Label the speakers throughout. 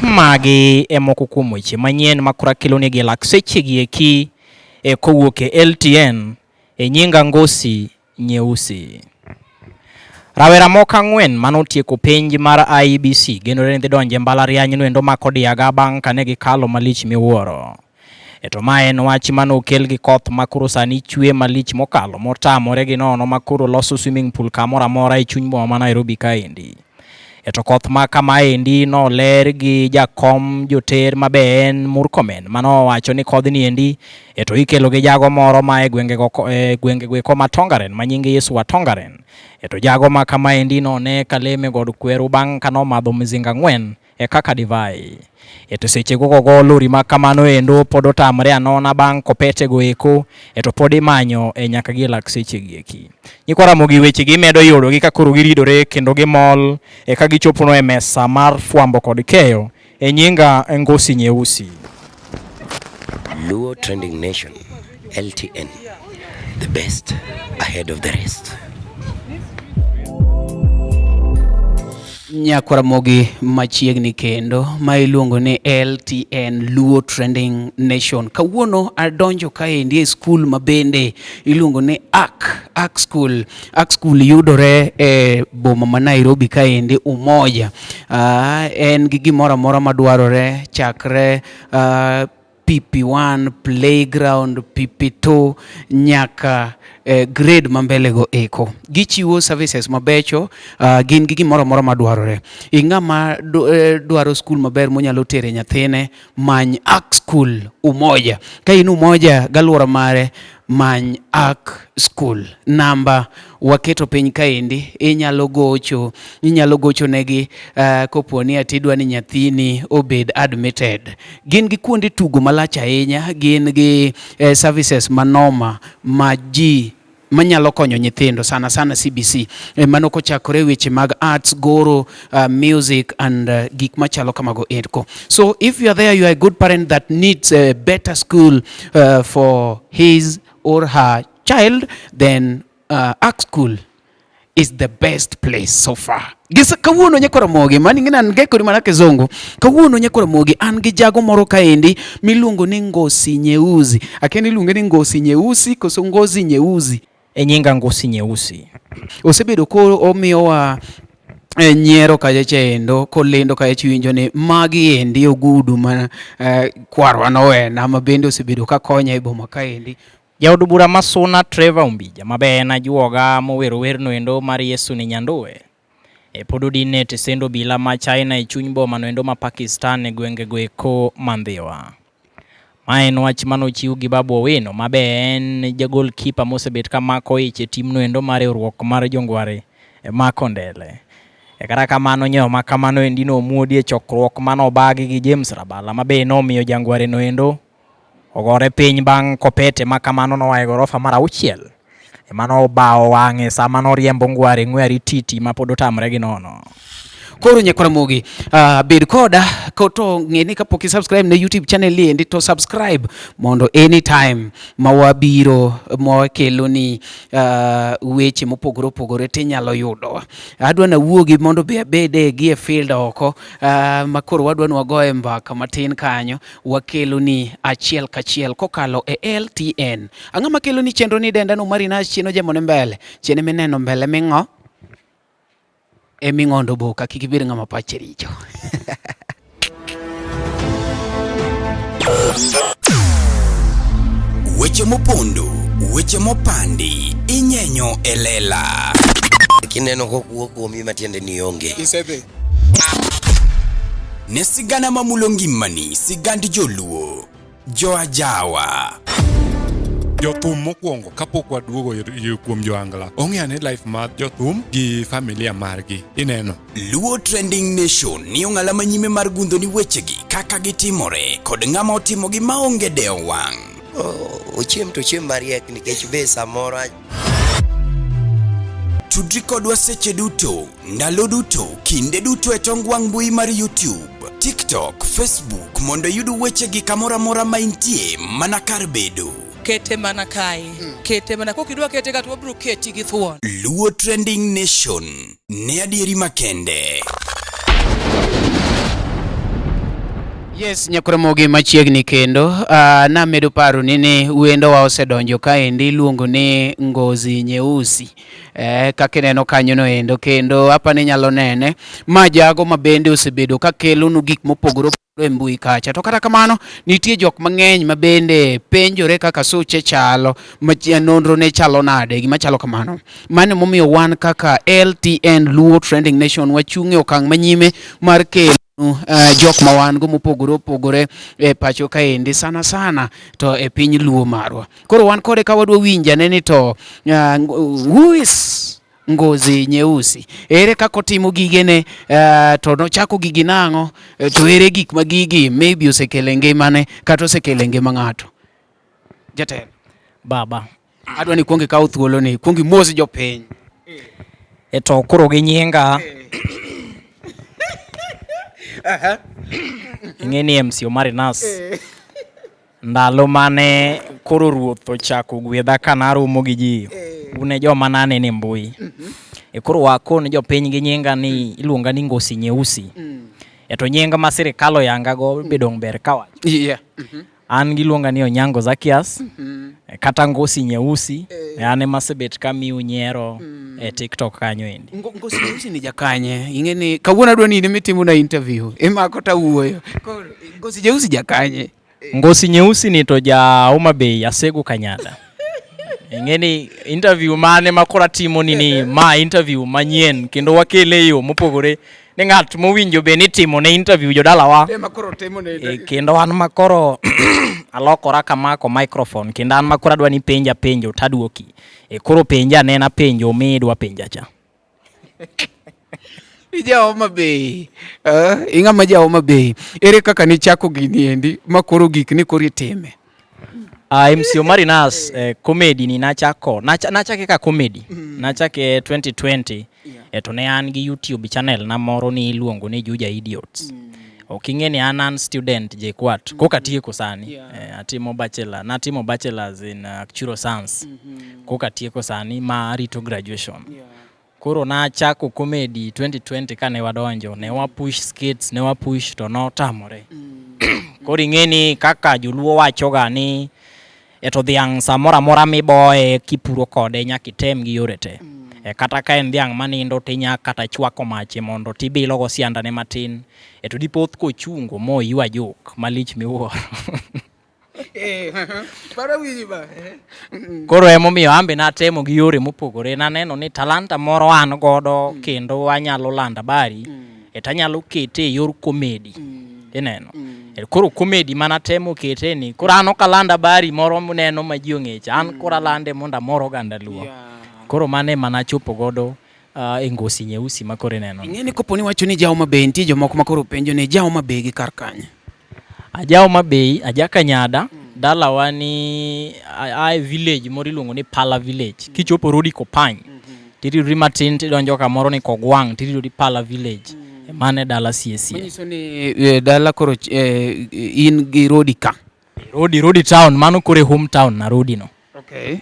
Speaker 1: Magi e moko kuom weche manyien ma koro akelonegi e lak sechegi eki e kowuok e LTN e nyinga Ngosi Nyeusi. Rawera moko ang'wen mane otieko penj mar IEBC genore ni dhi donjo e mbalariany noendo ma Kodiaga bang' kane gikalo malich miwuoro. E to ma en wach mane okel gi koth ma koro sani chwe malich mokalo motamore gi nono ma koro loso swimming pool kamoro amora e chuny boma ma Nairobi kaendi. E to koth ma kamaendi noler gi jakom joter ma be en Murkomen mane owacho ni kodhni endi e to ikelo gi jago moro ma e gwengego e gwengego eko ma Tongaren ma nyinge Yesu wa Tongaren. E to jago ma kamaendi none kaleme god kweru bang' kanomadho mzinga ang'wen e kaka divai. E to seche gogogo lori ma kamano endo pod otamre anona bang' kopetego eko e to pod imanyo e nyaka gi e lak seche gi eki. Nyikwa Ramogi weche gi imedo yudogi ka koro giridore kendo gimol e ka gichopono e mesa mar fwambo kod keyo e nyinga Ngosi Nyeusi.
Speaker 2: Luo Trending Nation, LTN, the best ahead of the rest.
Speaker 3: Nyakwar Ramogi machiegni kendo ma iluongo ni LTN Luo Trending Nation. Kawuono adonjo kaendi e skul ma bende iluongo ni AK, AK School. AK School yudore e boma ma Nairobi kaendi Umoja. En gi gimoro amora madwarore chakre PP1, playground, PP2 nyaka grade ma mbele go eko. Gichiwo services mabecho, gin gi gimoro amora madwarore. Ing'ama dwaro skul maber monyalo tere nyathine, many AK School Umoja. Ka in Umoja galuora mare, many AK School. Namba waketo piny kaendi, inyalo gocho, inyalo gocho negi kopo ni ati idwa ni nyathini obed admitted. Gin gi kuonde tugo malach ahinya, gin gi services manoma ma ji manyalo konyo nyithindo sana sana CBC. Mano kochakore weche mag arts, goro, music and gik machalo kamago eko. So if you are there, you are a good parent that needs a better school for his or her child, then AK School is the best place so far. Gisa kawuono nyakwar Ramogi, mani ng'ina an gekoni mana kizungu. Kawuono nyakwar Ramogi an gi jago moro kaendi miluongo ni Ngosi Nyeusi. Akia ni iluonge ni Ngosi Nyeusi koso Ngozi Nyeusi.
Speaker 1: E nyinga Ngosi Nyeusi.
Speaker 3: Osebedo ko omiyowa nyiero kacha chendo kolendo kacha iwinjo ni magi endi ogudu ma kwarwa nowena ma bende osebedo ka konya e boma kaendi.
Speaker 1: Jaod bura ma Suna Trevor Ombija ma be en ajuoga mowero werno endo mar Yesu ni Nyanduwe e pod odinne e tesend obila ma China e chuny boma no endo ma Pakistan e gwengego eko ma Ndhiwa. Ma en wach manochiw gi Babu Owino ma be en jagol kipa mosebet ka mako ich e timno endo mar riwruok mar jongware ma Kondele. E kata kamano nyewo ma kamano endi nomuodi e chokruok manobagi gi James Rabala ma be nomiyo jangware no endo ogore piny bang' kopete ma kamano noa e gorofa mar auchiel ema nobawo wang'e sama noriembo ngware ng'we arititi ma pod otamre gi nono.
Speaker 3: Koro nyakwar Ramogi, bed koda to ng'e ni kapok i subscribe ne YouTube channel ni endi to subscribe mondo anytime ma wabiro ma wakelo ni weche mopogore opogore tinyalo yudowa. Adwa nawuogi mondo be abede gi e field oko ma koro wadwa ni wagoye mbaka matin kanyo wakelo ni achiel kachiel kokalo e LTN. Ang'o makelo ni chenro ni denda no mari na chien ojemo ne mbele chien mineno mbele ming'o eming'ondo boka kik ibed ng'ama pache richo.
Speaker 2: Weche mopondo, weche mopandi, inyenyo e lela. Kineno kokuo kuomi matiende ni onge.
Speaker 4: Isedhi.
Speaker 2: Ne sigana mamulo ngimani, sigand joluo, joajawa.
Speaker 4: Jothum mokwongo kapok waduogo kuom joangla ong'e ane life mar jothum gi familia margi ineno.
Speaker 2: Luo Trending Nation ni ong'ala manyime mar gundho ni wechegi kaka gitimore kod ng'ama otimogi maonge dewo wang'.
Speaker 5: Ochiem to ochiem mariek nikech be samoro
Speaker 2: Tudri kodwa seche duto, ndalo duto, kinde duto e tong wang' mbui mar YouTube, TikTok, Facebook mondo iyud wechegi kamoro amora ma intie mana kar bedo.
Speaker 6: Kete mana kae, kete mana kok idwa kete ka to wabiro keti gi thuon.
Speaker 2: Luo Trending Nation ne adieri makende.
Speaker 3: Yes, nyakoramogi machiegni kendo namedo paro ni ni wendowa osedonjo kaendi iluongo ni Ngozi Nyeusi. Kaka ineno kanyo no endo kendo hapa ni inyalo nene ma jago ma bende osebedo ka kelonu gik mopogore opogore e mbui kacha. To kata kamano nitie jok mang'eny ma bende penjore kaka suche chalo, ma nonro ne chalo nade, gima chalo kamano. Mano momiyo wan kaka LTN Luo Trending Nation wachung' e okang' manyime mar kelo jok ma wan go mopogore opogore e pacho kaendi sana sana to e piny Luo marwa. Koro wan kode ka wadwa winjo ane ni to who is Ngozi Nyeusi? Ere kaka otimo gigene to nochako gigi nang'o? To ere gik ma gigi maybe osekelo e ngimane kata osekelo e ngima ng'ato? Jatelo.
Speaker 1: Baba.
Speaker 3: Adwa ni kuong ikaw thuolo ni, kuong imos jopiny.
Speaker 1: E to koro gi nyinga. Ing'e ni MC Omari Nas. Ndalo mane koro ruoth ochako gwedha ka naromo gi ji. Un e joma naneno e mbui. E koro wakon jopiny gi nyinga ni iluonga ni Ngozi Nyeusi. E to nying ma sirikal oyanga go be dong' ber kawacho.
Speaker 3: Yeah.
Speaker 1: An giluonga ni Onyango Zakias kata Ngozi Nyeusi. An ema asebet kamiyo nyiero e TikTok kanyo endi.
Speaker 3: Ngozi Nyeusi ni jakanye? Ing'e ni kawuono adwa ni in ema itimona interview. Imako tawuoyo. Koro Ngozi Nyeusi jakanye?
Speaker 1: Ngozi Nyeusi ni to ja Homa Bay, Asego Kanyada. Ing'e ni interview mane ma koro atimo ni ni ma interview manyien kendo wakele e yo mopogore ni ng'at mowinjo bed ni itimo ne interview jodalawa.
Speaker 3: Ema koro timo ne
Speaker 1: Kendo an makoro alokora kamako microphone kendo an makoro adwa ni penja penjo taduoki. Koro penja anena penjo midwa penja cha.
Speaker 3: Ija Homa Bay. Ing'ama ja Homa Bay. Ere kaka nichako gini endi ma koro gik ni koro itime?
Speaker 1: MC Omari Nas, comedy ni nachako. Nachake ka comedy. Nachake 2020. To ne an gi YouTube channel na moro ni iluongo ni Juja Idiots. Ok ing'e ni an student JKUAT. Koka atieko sani. Atimo bachelor. Natimo bachelors in actuarial science. Koka atieko sani ma arito graduation. Koro nachako comedy 2020 kane wadonjo, ne wa push skits, ne wa push to notamore. Koro ing'e ni kaka joluo wachoga ni eto dhiang' samoro amora miboye kipuro kode nyaka item gi yore te. Kata ka en dhiang' manindo tinya kata chwako mache mondo tibilo go siandane matin. To dipoth kochungo moywa jok malich miwuoro. Koro emomiyo an be natemo gi yore mopogore. Naneno ni talanta moro an godo kendo anyalo lando habari to anyalo kete e yor comedy. Ineno? Koro comedy manatemo kete ni koro an ok aland habari moro muneno ma ji ong'echa. An koro alande mondo amor oganda luo. Koro mano ema nachopo godo e Ngozi Nyeusi ma koro ineno.
Speaker 3: Ing'e ni kopo ni wacho ni ja Homa Bay nitie jomoko ma koro penjo ni ja Homa Bay gi kar kanye?
Speaker 1: Aja Homa Bay, aja Kanyada, dalawa ni ae village moro iluongo ni Pala village. Kichopo Rodi Kopany, tiridori matin tidonjo kamoro ni Kogwang' tiridori Pala village. Mano e dala sie sie.
Speaker 3: Manyiso ni dala koro in gi Rodi ka.
Speaker 1: Rodi town, mano koro e home town na Rodi no.
Speaker 3: Okay.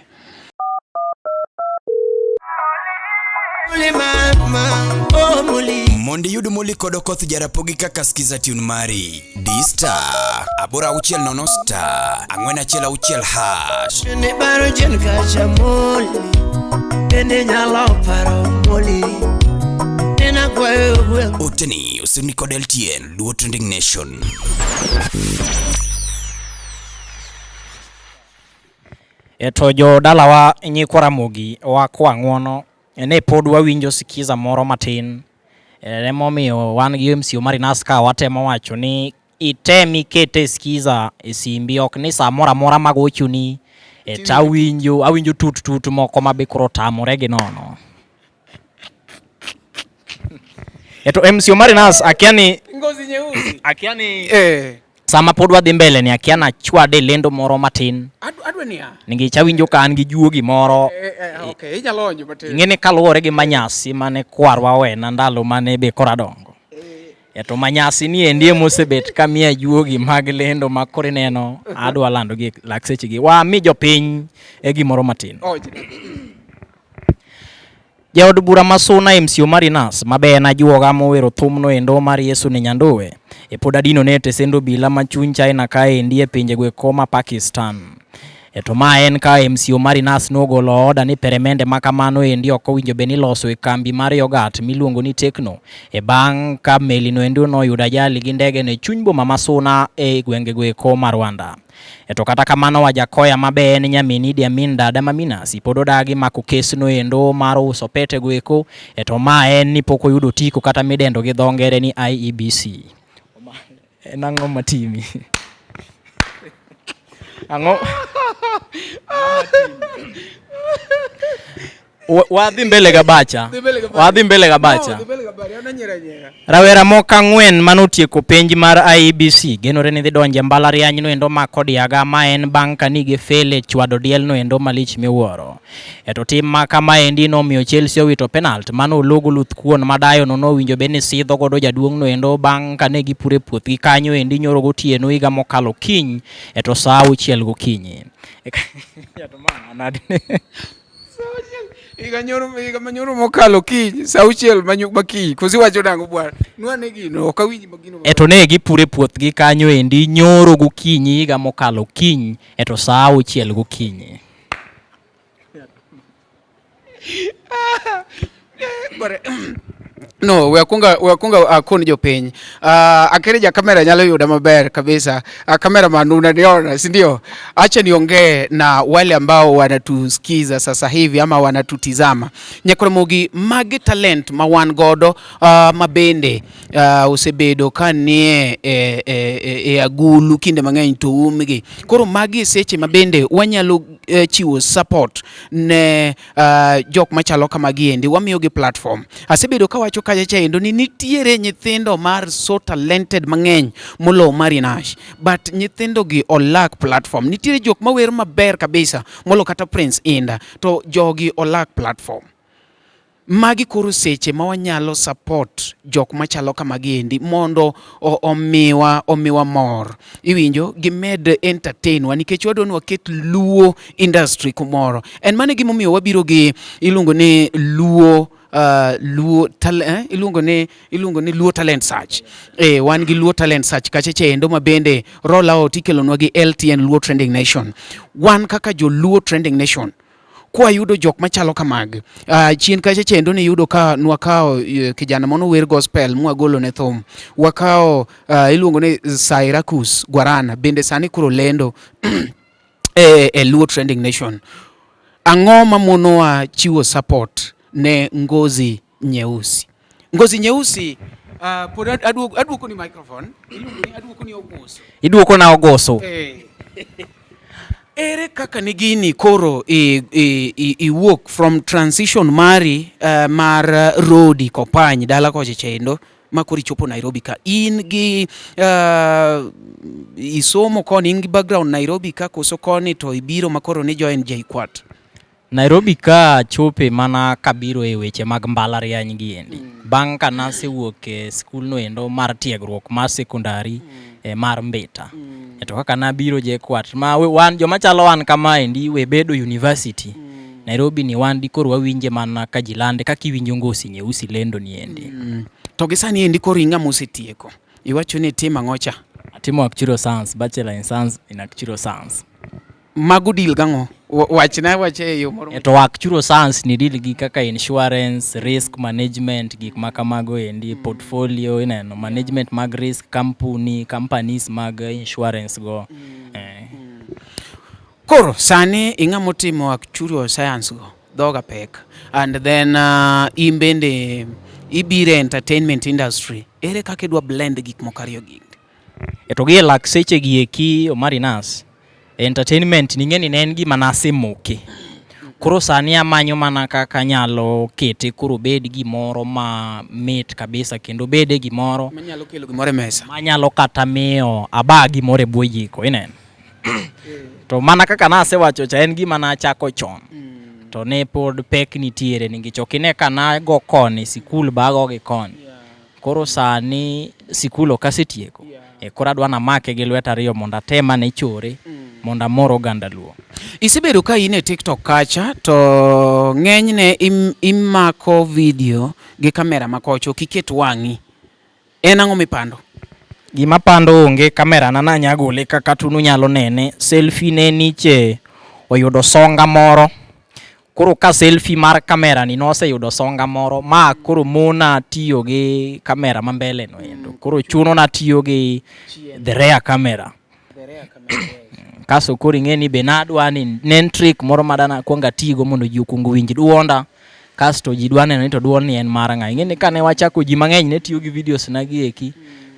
Speaker 2: Mondo iyud Moli kod Okoth Jarapogi kaka skiza tune mari, D star 860 star 416 hash.
Speaker 5: Ne baro jen kacha Moli, bende nyalo paro Moli. Nena kwayo gweng'.
Speaker 2: Oteni osemi kod LTN Luo Trending Nation.
Speaker 1: To jo dalawa nyikwa Ramogi wakwa ng'uono ne pod wawinjo sikiza moro matin. Emomiyo wan gi MC Omari Nas ka watemo wacho ni item ikete skiza e simbi, ok ni samoro amora magochoni to awinjo tut tut moko ma be koro otamore gi nono. To MC Omari Nas akia ni
Speaker 3: Ngozi Nyeusi.
Speaker 1: Akia ni sama pod wadhi mbele ni akia na chwade lendo moro matin.
Speaker 3: Adwa niya.
Speaker 1: Nikech awinjo ka an gi juogi moro.
Speaker 3: Okay, inyalo onjo matin.
Speaker 1: Ing'e ni kaluwore gi manyasi mane kwarwa owena ndalo mane be koro adongo. To manyasi ni endi emosebet ka miya juogi mag lendo ma koro ineno adwa lando gi lak sechegi. Wami jopiny e gimoro matin. Jaod bura ma Suna MC Omari Nas ma be en ajuoga mowero thumno endo mar Yesu ni Nyanduwe e pod adino ne tesend obila ma chuny China kaendi e pinje goeko ma Pakistan. E to ma en ka MC Omari Nas nogolo oda ni peremende ma kamano endi ok owinjo bed ni iloso e kambi mar yogat miluongo ni Tekno e bang' ka melino endi noyudo ajali gi ndege no e chuny boma ma Suna e gwenge goeko ma Rwanda. E to kata kamano Wajakoya ma be en nyamin Idi Amin Dada Maminasi pod odagi mako kesno endo mar uso pete goeko e to ma en ni pok oyudo otiko kata midendo gi dho ngere ni IEBC. En ang'o matimi? Ang'o? Wadhi mbele gabacha. Wadhi mbele gabacha. Rawera moko ang'wen manotieko penj mar IEBC genore ni dhi donjo e mbalariany no endo ma Kodiaga ma en bang' ka ni gifel e chwado diel no endo malich miwuoro. E to tim ma kamaendi nomiyo Chelsea owito penalt mano ologo luth kuon ma dayo no nowinjo bed ni sidho godo jaduong' no endo bang' ka ne gipuro e puothgi kanyo endi nyoro gotieno higa mokalo kiny e to saa auchiel gokinyi.
Speaker 3: Higa nyoro higa manyoro mokalo kiny saa auchiel makiny kosi wacho nang'o bwana nwane gino ok awinj magino
Speaker 1: E to ne gipuro e puothgi kanyo endi nyoro gokinyi higa mokalo kiny e to saa auchiel gokinyi.
Speaker 3: No, we akunga we akunga akon jopiny. Akere ja kamera nyalo yuda maber kabisa. Kamera man unaniona, si ndio? Acha niongee na wale ambao wanatusikiza sasa hivi ama wanatutizama. Nyakoromogi magi talent ma wan godo ma bende osebedo ka nie e, e, e, e agulu kinde mang'eny to umgi. Koro magi e seche ma bende wanyalo chiwo support ne jok machalo kamagi endi, wamiyogi platform. Asebedo kawacho kacha cha endo ni nitiere nyithindo mar so talented mang'eny molo Omari Nash, but nyithindo gi olak platform. Nitiere jok mawer maber kabisa molo kata Prince Inda, to jogi olak platform. Magi koro seche ma wanyalo support jok machalo kamagi endi mondo omiwa omiwa mor. Iwinjo gimed entertain wa nikech wadwa ni waket Luo industry kumoro. En mano e gimomiyo wabiro gi iluongo ni Luo Luo iluongo ni Luo Talent Search. Wan gi Luo Talent Search kacha chendo ma bende roll out ikelonwa gi LTN Luo Trending Nation. Wan kaka jo Luo Trending Nation kwayudo jok machalo kamagi chien kacha chendo niyudo ka nwakawo kijana mano wer gospel mwagolo ne thum, wakawo iluongo ni Cyracus Guarana bende sani koro lendo e Luo Trending Nation. Ang'o mamonowa chiwo support ne Ngozi Nyeusi? Ngozi Nyeusi, pod aduoko ni microphone, iluongo ni aduoko ni Ogoso.
Speaker 1: Iduoko na Ogoso.
Speaker 3: Ere kaka ni gini koro iwuok from transition mari mar Rodi Kopany dala kocha chendo ma koro ichopo Nairobi ka in gi isomo koni in gi background Nairobi ka koso koni to ibiro ma koro ni join JKUAT?
Speaker 1: Nairobi ka chope mana kabiro e weche mag mbalariany gi endi. Bang' ka nasewuok e skul no endo mar tiegruok mar sekondari mar Mbita. To kaka nabiro JKUAT ma wan joma chalo wan kama endi we bedo university. Nairobi ni wan dikoro wawinje mana ka ji lande kaka iwinjo Ngozi Nyeusi lendo ni endi.
Speaker 3: To gi sani endi koro ing'ama osetieko. Iwacho ni itimo ang'o cha?
Speaker 1: Atimo actuarial science, bachelor in science in actuarial science.
Speaker 3: Mago deal gang'o? Wachna wache e yo moro.
Speaker 1: E to actuarial science ni deal gi kaka insurance, risk management, gik ma kamago endi, portfolio ineno, management mag risk, company, companies mag insurance go.
Speaker 3: Koro sani ing'ama otimo actuarial science go, dhoga pek. And then in bende ibiro e entertainment industry. Ere kaka idwa blend gik moko ariyo gi?
Speaker 1: E to gi e lak seche gi eki Omari Nas, entertainment ni ng'eni ne en gima nasemoke. Koro sani amanyo mana kaka anyalo kete koro obed gimoro ma mit kabisa kendo obede gimoro
Speaker 3: manyalo kelo gimoro e mesa.
Speaker 1: Manyalo kata miyo aba gimoro e bwo jiko, ineno. To mana kaka nasewacho cha en gima nachako chon. To ne pod pek nitiere nikech ok ine ka nago koni sikul be ago gi koni. Koro sani sikul ok asetieko. Koro adwa namake gi lweta ariyo mondo atem ane chore. Mondo amor oganda Luo.
Speaker 3: Isebedo ka in e TikTok kacha to ng'enyne imako video gi kamera ma kocha ok iket wang'i. En ang'o mipando?
Speaker 1: Gima pando onge, kamera na nanya gole kaka tunu nyalo nene. Selfie ne niche oyudo songa moro. Koro ka selfie mar kamera ni noseyudo songa moro ma koro mona tiyo gi kamera ma mbele no endo. Koro chuno na tiyo gi the rear camera. Kaso koro ing'e ni be nadwa ni ne en trick moro madana kuong atigo mondo ji okuong owinj duonda. Kasto ji dwa neno ni to duond ni en mar ng'a. Ing'e ni kane wachako ji mang'eny ne tiyo gi videos na gi eki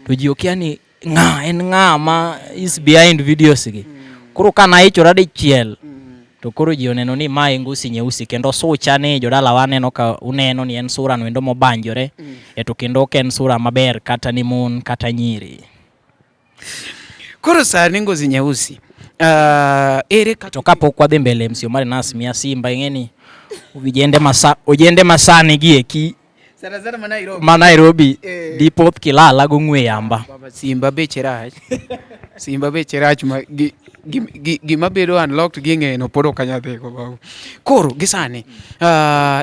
Speaker 1: to ji okia ni ng'a en ng'a ma is behind videos gi. Koro ka naichora dichiel to koro ji oneno ni ma e Ngosi Nyeusi kendo sucha ni jodalawa aneno ka uneno ni en sura no endo mobanjore e to kendo ok en sura maber kata ni mon kata nyiri.
Speaker 3: Koro sani Ngozi Nyeusi, ere kaka
Speaker 1: To kapok wadhi mbele MC Omari Nas miya simba ing'e ni ojende masa ojende masani gi eki
Speaker 3: sana sana ma Nairobi
Speaker 1: ma Nairobi
Speaker 3: Eh.
Speaker 1: dipoth kilala gong'we yamba.
Speaker 3: Baba simba beche rach. Simba beche rach ma gi, gi, gi, gima bedo unlocked gi ng'e no pod ok anyal dhigo babu. Koro gi sani,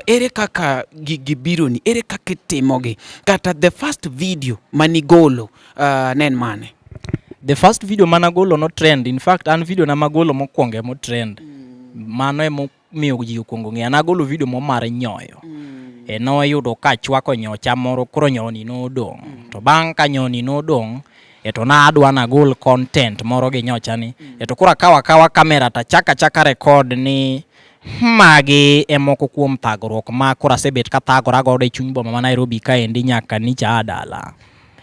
Speaker 3: ere kaka gigi bironi, ere kaka itimogi? Kata the first video manigolo ne en mane?
Speaker 1: The first video managolo no trend. In fact, an video na magolo mokwongo emo trend. Mano emomiyo ji okwongo ng'eya. Nagolo video mo mar nyoyo. E noyudo ka achwako nyocha moro, koro nyoni nodong'. To bang' ka nyoni nodong', e to nadwa nagol content moro gi nyocha ni. E to koro akawo akawa kamera tachako achaka record ni magi e moko kuom thagruok ma koro asebet kathagora godo e chuny boma ma Nairobi kaendi nyaka nicha a dala.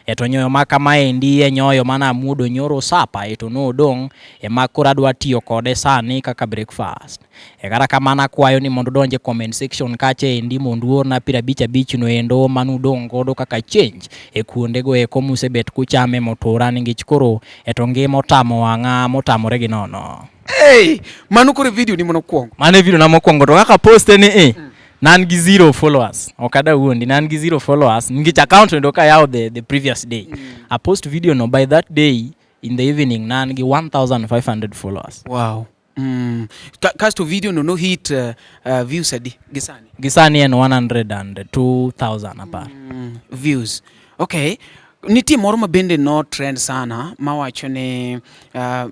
Speaker 1: E to nyoyo ma kamaendi e nyoyo mana amuodo nyoro sapa e to nodong' ema koro adwa tiyo kode sani kaka breakfast. E kata kamano akwayo ni mondo udonj e comment section kacha endi mondo uorna 55 no endo manudong' godo kaka change e kuonde go eko musebet kuchame mutura nikech koro e to ngima otamo wang'a motamore gi nono.
Speaker 3: Hey, mano koro video ni monokwongo.
Speaker 1: Mano e video na mokwongo to kaka poste ni e nan gi zero followers. Ok ada wuondi, nan gi zero followers nikech account no kayawo the previous day. A post video no by that day in the evening nan gi 1500 followers.
Speaker 3: Wow. Kasto video no no hit views adi gi sani?
Speaker 1: Gi sani en 102,000 apar.
Speaker 3: Views. Okay. Nitie moro ma bende no trend sana mawacho ni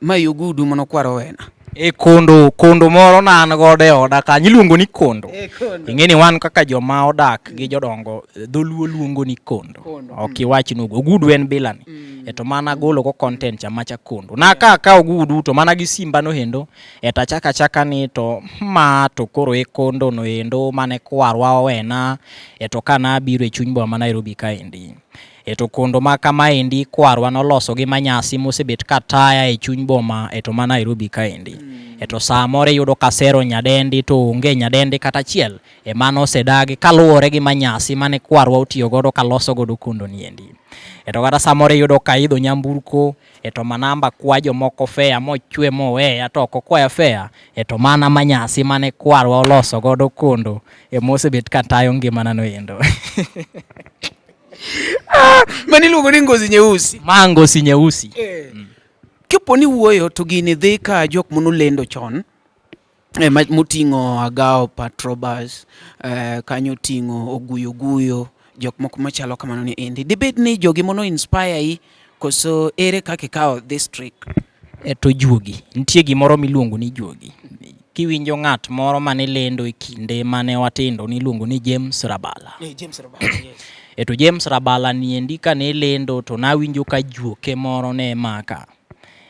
Speaker 3: ma ogudu manokwaro wena.
Speaker 1: E kondo, kondo moro na an godo e oda kanyo iluongo ni kondo.
Speaker 3: E kondo.
Speaker 1: Ing'e ni wan kaka joma odak gi jodongo dholuo luongo ni kondo.
Speaker 3: Kondo.
Speaker 1: Ok iwach ni ogudu en bilani. E to mana golo go content cha macha kondo. Na ka akawo ogudu to mana gi simba no endo e to achaka achaka ni to ma to koro e kondo no endo mane kwarwa owena e to kana abiro e chuny boma ma Nairobi kaendi. E to kondo ma kamaendi kwarwa noloso gi manyasi mosebet ka taya e chuny boma e to ma Nairobi kaendi. E to samoro iyudo ka sero nyadendi to onge nyadendi kata achiel e mano osedagi kaluwore gi manyasi mane kwarwa otiyo godo kaloso godo kondo niendi. E to kata samoro iyudo ka idho nyamburko e to manamba kwa jomoko fea mochwe moweya to ok okwaya fea e to mana manyasi mane kwarwa oloso godo kondo e mosebet ka tayo ngimana no endo.
Speaker 3: Mano iluongo ni Ngozi Nyeusi.
Speaker 1: Ma Ngozi Nyeusi.
Speaker 3: Kapo ni wuoyo to gini dhi ka jok manolendo chon moting'o Agao Patrobas, kanyo oting'o Oguyo Guyo, jok moko machalo kamano ni endi. Dibed ni jogi mono inspire i koso ere kaka ikawo this trick?
Speaker 1: E to juogi, nitie gimoro miluongo ni juogi. Kiwinjo ng'at moro mane lendo e kinde mane watindo niluongo ni James Rabala.
Speaker 3: James Rabala, yes.
Speaker 1: E to James Rabala niendi kane lendo to nawinjo ka juoke moro ne maka.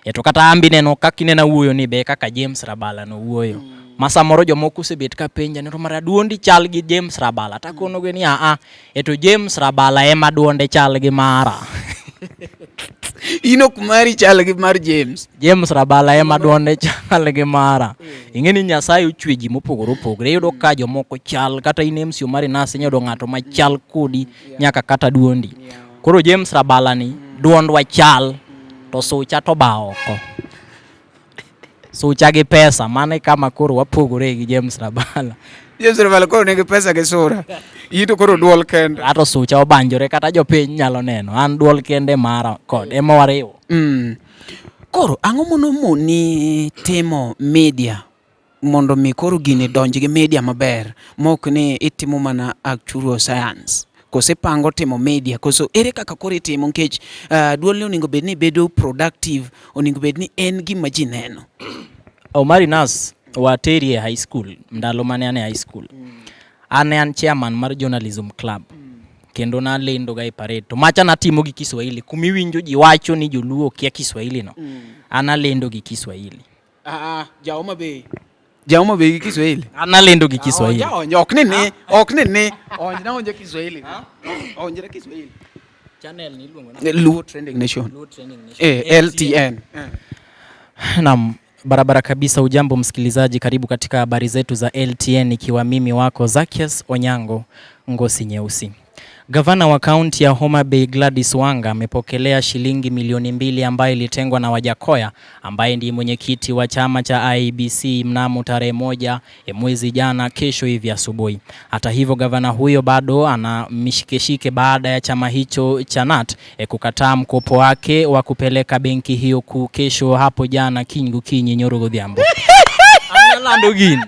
Speaker 1: E to kata ambi neno kaka inena wuoyo ni be kaka James Rabala no wuoyo. Ma samoro jomoko osebet ka penja ni to mara duondi chal gi James Rabala. Takonogi ni aa, e to James Rabala ema duonde chal gi mara.
Speaker 3: In ok mari chal gi mar James.
Speaker 1: James Rabala ema duonde chal gi mara. Ing'e ni Nyasaye ochwe ji mopogore opogore. Iyudo ka jomoko chal kata in MC Omari Nas inyalo yudo ng'ato machal kodi nyaka kata duondi. Koro James Rabala ni duondwa chal to sucha to ba oko. Sucha gi pesa mano e kama koro wapogore gi James Rabala.
Speaker 3: James Rabala koro nigi pesa gi sura. In to koro duol kende.
Speaker 1: Ato sucha obanjore kata jopiny nyalo neno. An duol kende mara kod ema wariwo.
Speaker 3: Koro ang'o monomoni timo media mondo mi koro gini donj gi media maber mok ni itimo mana actuarial science koso ipango timo media koso ere kaka koro itimo nikech uh, duol ni onego bed ni bedo productive onego bed ni en gima ji neno.
Speaker 1: Omari Nas wateri e high school ndalo mane an e high school mm. An ne an chairman mar journalism club mm. kendo nalendo ga e parade to macha natimo gi Kiswahili kumiwinjo ji wacho ni joluo kia Kiswahili no mm. an alendo gi Kiswahili.
Speaker 3: Ah, ah, ja Homa Bay. Ja Homa Bay gi Kiswahili.
Speaker 1: An alendo gi Kiswahili.
Speaker 3: Ah, onja, ok ni ni, ok ni ni. Onja onja Kiswahili. Onja Kiswahili.
Speaker 1: Channel ni iluongo na
Speaker 3: Luo Trending Nation.
Speaker 1: Luo Trending Nation.
Speaker 3: Eh, LTN.
Speaker 1: Naam, barabara kabisa. Ujambo msikilizaji, karibu katika habari zetu za LTN, ikiwa mimi wako Zakias Onyango Ngosi Nyeusi. Gavana wa kaunti ya Homa Bay Gladys Wanga amepokelea shilingi milioni 2 ambayo ilitengwa na Wajakoya ambaye ndiye mwenyekiti wa chama cha IEBC mnamo tarehe 1 mwezi jana, kesho hivi asubuhi. Hata hivyo, gavana huyo bado ana mishikeshike baada ya chama hicho cha KNUT kukataa mkopo wake wa kupeleka benki hiyo kuu kesho hapo jana kingu kinyi Nyoro Godhiambo. Analando gini.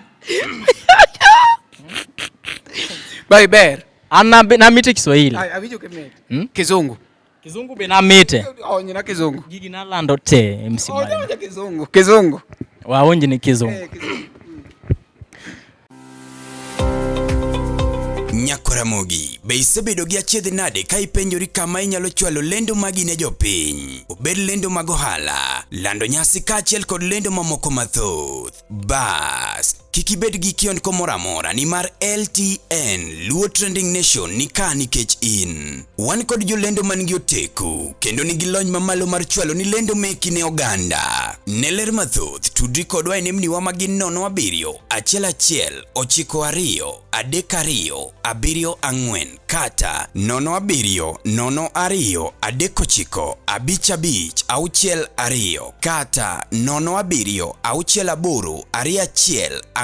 Speaker 3: Bai ber.
Speaker 1: An namite Kiswahili.
Speaker 3: Ay, awinjo kimit. Hmm? Kizungu.
Speaker 1: Kizungu be namite.
Speaker 3: Onyna kizungu.
Speaker 1: Gigi nalando te MC
Speaker 3: Onja onja kizungu. Kizungu.
Speaker 1: Waonji ni kizungu.
Speaker 3: Eh, kizungu.
Speaker 2: Nyakoramogi, be isebedo gi achiedh nade ka ipenjori kama inyalo chwalo lendo magi ne jopiny? Obed lendo mag ohala, lando nyasi kaachiel kod lendo mamoko mathoth. Bas, kik ibed gi kiondko moro amora nimar LTN Luo Trending Nation ni ka nikech in. Wan kod jolendo man gi oteku kendo nigi lony mamalo mar chwalo ni lendo meki ne oganda. Ne ler mathoth, tudri kodwa e nembniwa ma gin 07 11 92 32 74 kata 07 02 39 55 62 kata 07 68 21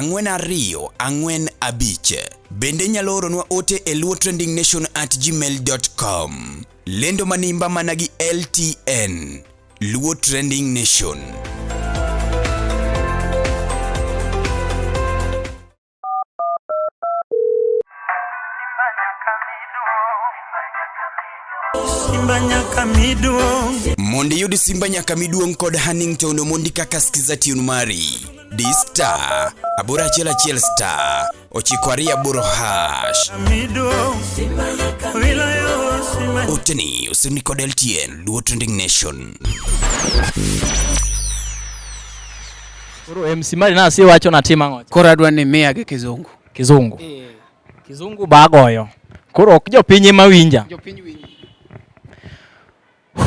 Speaker 2: 42 45. Bende inyalo oronwa ote e luotrendingnation@gmail.com. Lendo manimba mana gi LTN. Luo Trending Nation.
Speaker 5: Simba nyaka miduong'.
Speaker 2: Mondo iyud Simba nyaka miduong' kod Hannington Omondi kaka skiza tune mari. Di star 811 star 928 hash.
Speaker 5: Miduong'. Wilayo Simba.
Speaker 2: Oteni osirni kod LTN Luo Trending Nation.
Speaker 1: Koro MC Mari na si wacho natim ang'o?
Speaker 3: Koro adwa ni miya gi kizungu.
Speaker 1: Kizungu. Kizungu ba agoyo. Koro ok jopiny ema winja.
Speaker 3: Jopiny winji.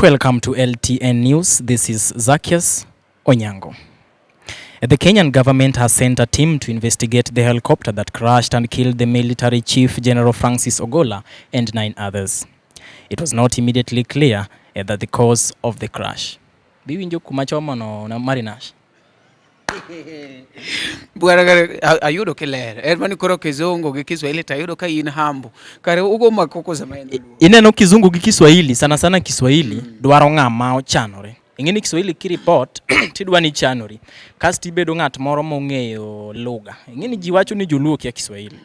Speaker 1: Welcome to LTN News. This is Zacchaeus Onyango. The Kenyan government has sent a team to investigate the helicopter that crashed and killed the military chief General Francis Ogola and 9 others. It was not immediately clear that the cause of the crash. Biwinjo kuma chomo no na Marinash.
Speaker 3: Bwana kare ayudo kiler. En mani koro kizungu gi Kiswahili to ayudo ka in humble. Kare ugo makoko sama en dholuo.
Speaker 1: Ineno kizungu gi Kiswahili sana sana Kiswahili dwaro ng'ama ochanore. Ing'e ni Kiswahili kiripot tidwa ni chanori. Kasto ibedo ng'at moro mong'eyo lugha. Ing'e ni ji wacho ni joluo kia Kiswahili.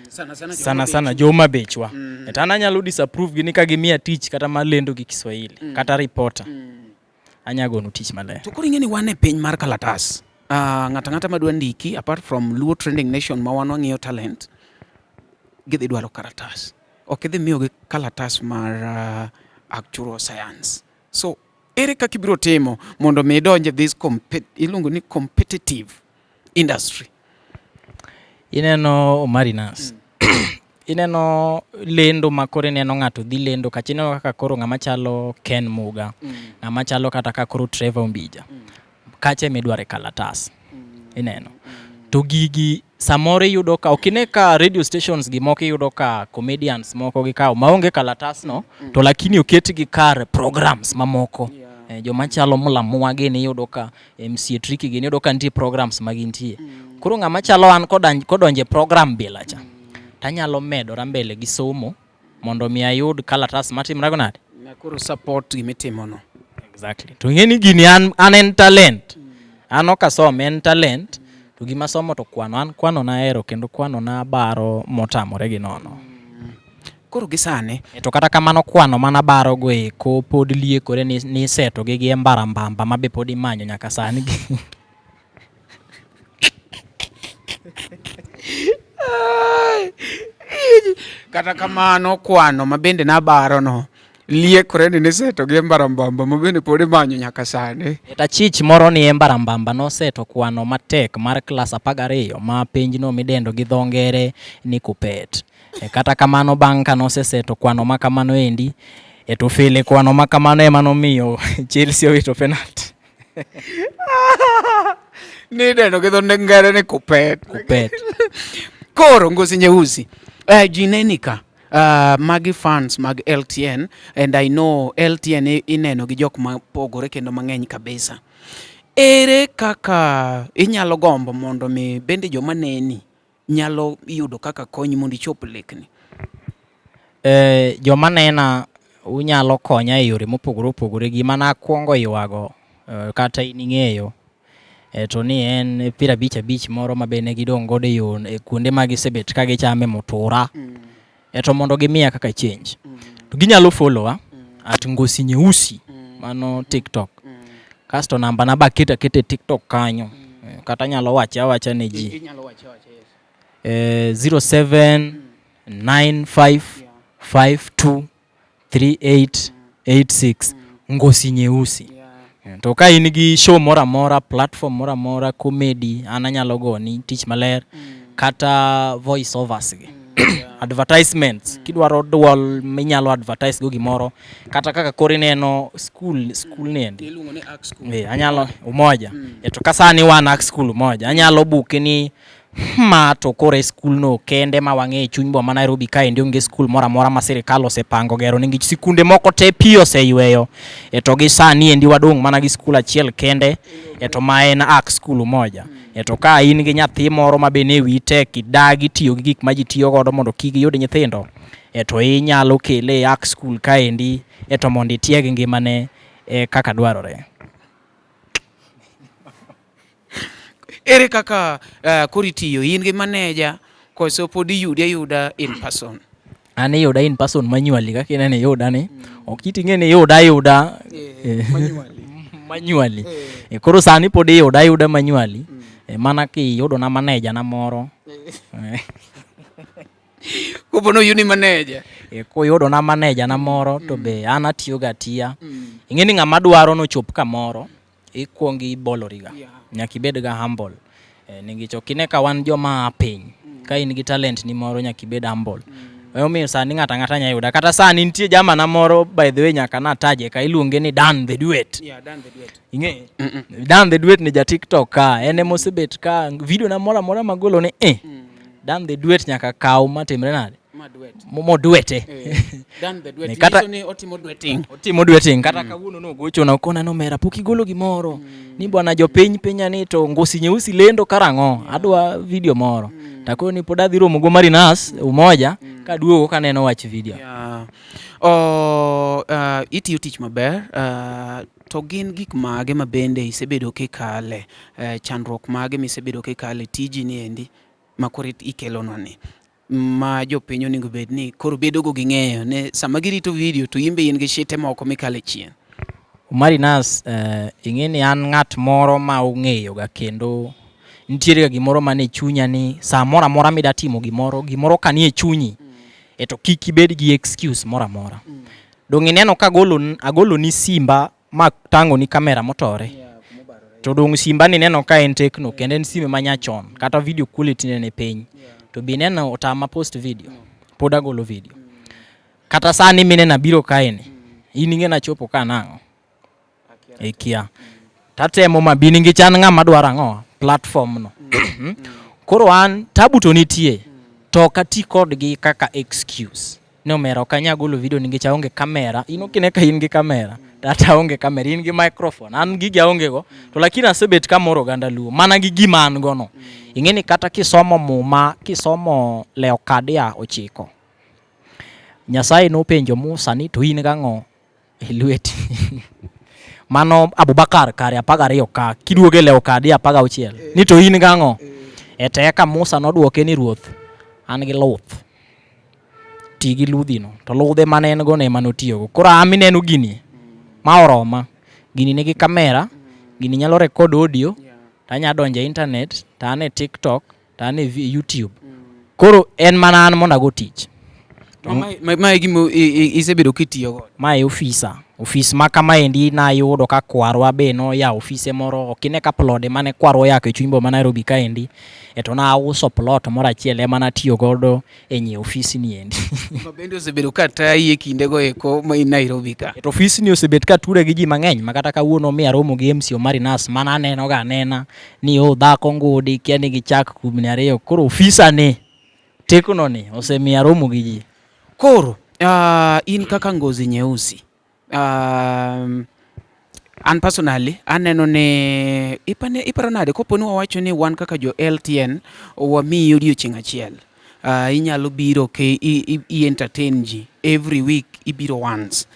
Speaker 3: Sana sana
Speaker 1: Sana sana jo Bechwa. Mm. To an anyalo disapprove gi ni ka gimiya tich kata mar lendo gi Kiswahili kata reporter. Anya gonu tich maler.
Speaker 3: To koro ing'e ni wan e piny mar kalatas. Ng'ato ang'ata madwa ndiki apart from Luo Trending Nation ma wan wang'iyo talent, gidhi dwaro kalatas. Ok idhi miyogi kalatas mar actuarial science. So ere kaka ibiro timo mondo mi idonj e this iluongo ni competitive industry?
Speaker 1: Ineno Marinas. Ineno lendo ma koro ineno ng'ato dhi lendo kacha ineno kaka koro ng'ama chalo Ken Muga, ng'ama chalo kata ka koro Trevor Ombija. Kacha ema idware kalatas. Ineno. To gigi samoro iyudo ka ok ine ka radio stations gi moko iyudo ka comedians moko gikawo maonge kalatas no to lakini oketgi kar programs mamoko. Joma chalo Mulamwa gini iyudo ka MC Tricky gini iyudo ka nitie programs ma gintie. Koro ng'ama chalo an kodonje program bila cha tanyalo medora mbele gi somo mondo mi ayud kalatas matimrago nade?
Speaker 3: Ma koro support gimitimo no.
Speaker 1: Exactly. To ing'e ni gini an, an en talent. An ok asome, en talent. To gima asomo to kwano, an kwano nahero kendo kwano nabaro motamore gi nono.
Speaker 3: Koro gi sani
Speaker 1: E to kata kamano kwano mana baro go eko pod liekore ni, ni iseto gi gi e mbarambamba ma be pod imanyo nyaka sani.
Speaker 3: Kata kamano kwano ma bende nabarono liekore ni niseto gi mbarambamba ma bende pod imanyo nyaka sani.
Speaker 1: Eta chich moro ni e mbarambamba noseto kwano matek mar klas 12 ma penjno midendo gi dho ngere ni kupet. E kata kamano bang' ka noseseto kwano ma kamano endi, e to fele kwano ma kamano ema nomiyo Chelsea owito penalty.
Speaker 3: Nidendo gi dho ngere ni kupet.
Speaker 1: Kupet.
Speaker 3: Koro Ngozi Nyeusi, ji neni ka. Magi fans mag LTN and I know LTN ineno gi jok mapogore kendo mang'eny kabisa. Ere kaka inyalo gombo mondo mi bende joma neni nyalo yudo kaka konyi mondo ichop lekni?
Speaker 1: Joma nena unyalo konya e yore mopogore opogore. Gima nakwongo ywago kata in ing'eyo to ni en 55 moro ma be ne gidong' godo e yo e kuonde ma gisebet ka gichame mutura to mondo gimiya kaka change. To ginyalo follow wa at Ngosi Nyeusi mano TikTok. Kasto namba na be aketo aketa e TikTok kanyo. Kata anyalo wache awacha ne ji.
Speaker 3: Inyalo wache awacha, yes.
Speaker 1: 0795523886 Ngosi Nyeusi. To ka in gi show moro amora, platform moro amora, comedy, an anyalo goni tich maler kata voice overs gi. Advertisements, kidwaro duol minyalo advertise go gimoro kata kaka koro ineno school school ni endi.
Speaker 3: Iluongo ni Ark School.
Speaker 1: Anyalo Umoja. To ka sani wan Ark School Umoja, anyalo buke ni ma to koro e skul no kende ma wang'e e chuny boma ma Nairobi kaendi onge skul moro amora ma sirikal osepango gero nikech sikunde moko te pi oseyweyo e to gi sani endi wadong' mana gi skul achiel kende e to ma en Ark School Umoja. E to ka in gi nyathi moro ma be ne wiyi tek idagi tiyo gi gik ma ji tiyo godo mondo kik giyud nyithindo e to inyalo kele e Ark School kaendi e to mondo itieg ngimane e kaka dwarore.
Speaker 3: Ere kaka koro itiyo? In gi manager koso pod iyudi ayuda in person?
Speaker 1: An iyuda in person manually kaka ineno iyuda ni. Ok iti ing'e ni iyuda ayuda manually. Koro sani pod iyuda ayuda manually. Mana kiyudo na manager na moro.
Speaker 3: Kopo noyudi manager.
Speaker 1: Koyudo na manager na moro to be an atiyo ga atiya. Ing'e ni ng'ama dwaro nochop kamoro ikuongo ibolori ga. Nyaka ibed ga humble. Nikech ok ine ka wan joma a piny. Ka in gi talent ni moro nyaka ibed humble. Emomiyo sani ng'ato ang'ata nyalo yuda. Kata sani nitie jamana moro by the way nyaka nataje ka iluonge ni Dan the Duet.
Speaker 3: Yeah, Dan the Duet.
Speaker 1: Ing'e? Dan the Duet ni ja TikTok ka. En emosebet ka video na moro amora magolo ni Dan the Duet nyaka kaw matimre nade?
Speaker 3: Ma duet.
Speaker 1: Mo duete.
Speaker 3: Dan the Duet.
Speaker 1: Kata
Speaker 3: ni otimo duetting.
Speaker 1: Otimo duetting. Kata kawuono nogochona okona no mera pok igolo gimoro. Ni bwana jopiny penya ni to Ngosi Nyeusi lendo karang'o? Adwa video moro. Takoni ni pod adhi romo go Marinas Umoja kaduogo kaneno wach video.
Speaker 3: Yeah. Itiyo tich maber. To gin gik mage ma bende isebedo kikale? Chandruok mage misebedo kikale tiji ni endi ma koro ikelonwa ni? Ma jopiny onego bed ni koro bedo go gi ng'eyo ni sama girito video to in be in gi shite moko mikale chien.
Speaker 1: Marinas, ing'e ni an ng'at moro ma ong'eyo ga kendo nitiere ga gimoro mane chunya ni saa moro amora mida timo gimoro, gimoro ka nie chunyi e to kik ibed gi excuse moro amora. Dong' ineno ka agolo ni simba ma tang'o ni kamera motore. To dong' simba ni neno ka en Tecno kendo en sime ma nyachon kata video quality ne ni piny. To be ineno otama post video, pod agolo video. Kata sani mineno abiro kae ni, in ing'e nachopo ka nang'o? Ikia. Tatemo mabi nikech an ng'ama dwaro ang'o? Platform no. Koro an tabu to nitie to ok ati kodgi kaka excuse. Ni omera ok anyal golo video nikech aonge kamera. In ok ine ka in gi kamera. Tata aonge kamera, in gi microphone. An gigi aonge go. To lakini asebet kamoro oganda Luo mana gi gima an go no. Ing'e ni kata kisomo muma, kisomo Leokadia 9. Nyasaye nopenjo Musa ni to in gang'o e lweti? Mano Abubakar kare 12 ka kiduoge lewo kadi 16 ni to in gang'o? E to eka Musa nodwoke ni ruoth an gi luth. Ti gi ludhino. To ludhe mane en go no ema notiyogo. Koro an mineno gini ma oroma. Gini nigi kamera, gini nyalo record audio, to anya donjo e internet, to an e TikTok, to an e YouTube. Koro en mana an mondo ago tich.
Speaker 3: Ma e gima isebedo kitiyo godo.
Speaker 1: Ma e ofisa. Ofis ma kamaendi nayudo ka kwarwa be noyawo ofise moro, ok ine ka plode mane kwarwa oyako e chuny boma Nairobi kaendi, e to nauso plot moro achiel ema natiyo godo e nyiewo ofisni endi.
Speaker 3: Ma bende osebedo ka tayi e kindego eko ma in Nairobi ka.
Speaker 1: To ofisni osebet ka ture gi ji mang'eny ma kata kawuono mi aromo gi MC Omari Nas mana aneno ga anena ni o dhako ngudi kia ni gichak kubni ariyo. Koro ofisa ni tekno ni osemiyo aromo gi ji.
Speaker 3: Koro in kaka Ngozi Nyeusi an personally aneno ni ipane iparo nade kopo ni wawacho ni wan kaka jo LTN wamiyi odiochieng' achiel inyalo biro ke i, i entertain ji every week ibiro once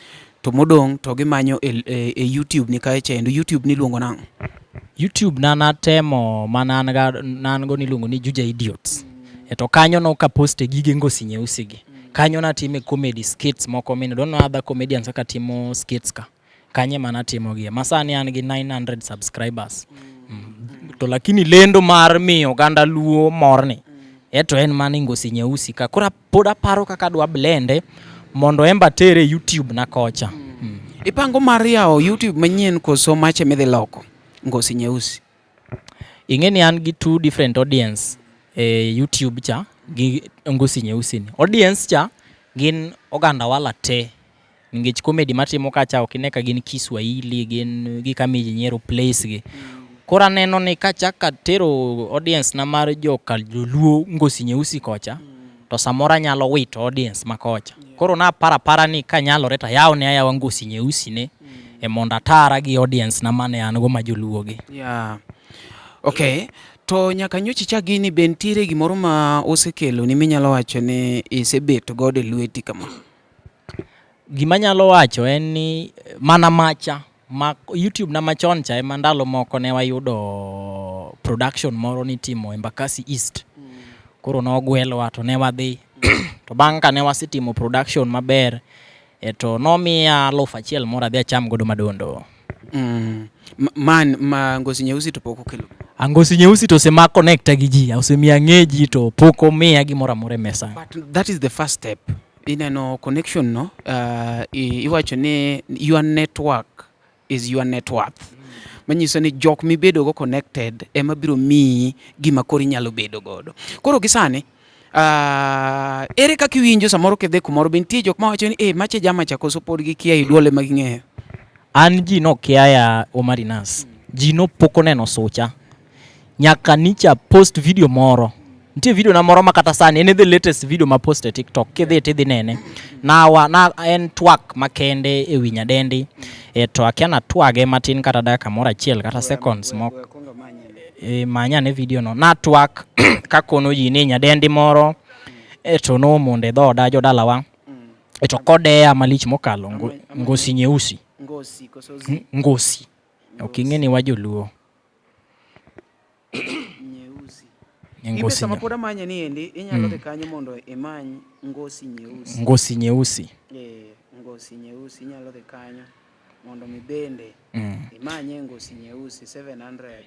Speaker 3: to modong' to gimanyo e, e, e YouTube ni kae chendo YouTube ni iluongo nang'o?
Speaker 1: YouTube na natemo mana an ga an go niluongo ni Juja Idiots. E to kanyo nok aposte gige Ngozi Nyeusi gi. Kanyo natime comedy skits moko min don't know other comedians kaka timo skits ka. Kanyo ema natimogie. Ma sani an gi 900 subscribers. To lakini lendo mar miyo oganda luo morni eto en mana Ngozi Nyeusi ka. Koro pod aparo kaka adwa blende mondo embe atere YouTube na kocha.
Speaker 3: Ipango mar yawo YouTube manyien koso mache midhi loko Ngozi Nyeusi?
Speaker 1: Ing'e ni an gi two different audience e YouTube cha gi Ngozi Nyeusi ni. Audience cha gin oganda wala te nikech comedy matimo kacha ok ine ka gin Kiswahili, gin gi kama ji nyiero place gi. Koro aneno ni kachak atero audience na mar joka joluo Ngozi Nyeusi kocha to samoro anyalo wito audience ma kocha. Koro naparo apara ni kanyalore to ayawne ayawa Ngozi Nyeusi ne e mondo atara gi audience na mane an go ma joluo gi.
Speaker 3: Yeah. Okay. To nyaka nyocha ichak gini be nitiere gimoro ma osekeloni minyalo wacho ni isebet godo e lweti kama?
Speaker 1: Gima anyalo wacho en ni mana macha ma YouTube na machon cha ema ndalo moko ne wayudo production moro nitimo Embakasi East. Koro nogwelwa to ne wadhi. To bang' ka ne wasetimo production maber e to nomiya 1000 moro adhi acham godo madondo.
Speaker 3: Man ma Ngozi Nyeusi to pok okelo.
Speaker 1: Ngozi Nyeusi to osema connect gi ji, osemiyo ang'e ji to pok omiya gimoro amora e mesa.
Speaker 3: But that is the first step. Ineno connection no, iwacho ni your network is your net worth. Manyiso ni jok mibedo go connected ema biro miyi gima koro inyalo bedo godo. Koro gi sani, ere kaka iwinjo samoro kidhi kumoro be nitie jok mawacho ni eh macha jama cha koso pod gikia i duol ema ging'eyo.
Speaker 1: An ji nokiaya Omari Nas. Ji nopok oneno sucha. Nyaka nicha post video moro. Nitie video na moro ma kata sani en e the latest video ma post e TikTok. Kidhi tidhi nene. Nawa na en twak makende e wi nyadendi. E to akia natwage matin kata dakika moro achiel kata seconds moko. E, manya ne video no. Natwak kakono ji ni nyadendi moro e to nomondo e dhoda jodalawa. E to kodeya malich mokalo Ngozi Nyeusi.
Speaker 3: Ngozi koso zi?
Speaker 1: Ngozi. Ok ing'e ni wa joluo.
Speaker 3: Nyeusi. Imbe sama pod amanye ni endi inyalo dhi kanyo mondo imany Ngozi Nyeusi.
Speaker 1: Ngozi Nyeusi.
Speaker 3: Eh, Ngozi Nyeusi inyalo dhi kanyo mondo mi bende imanye Ngozi Nyeusi 700.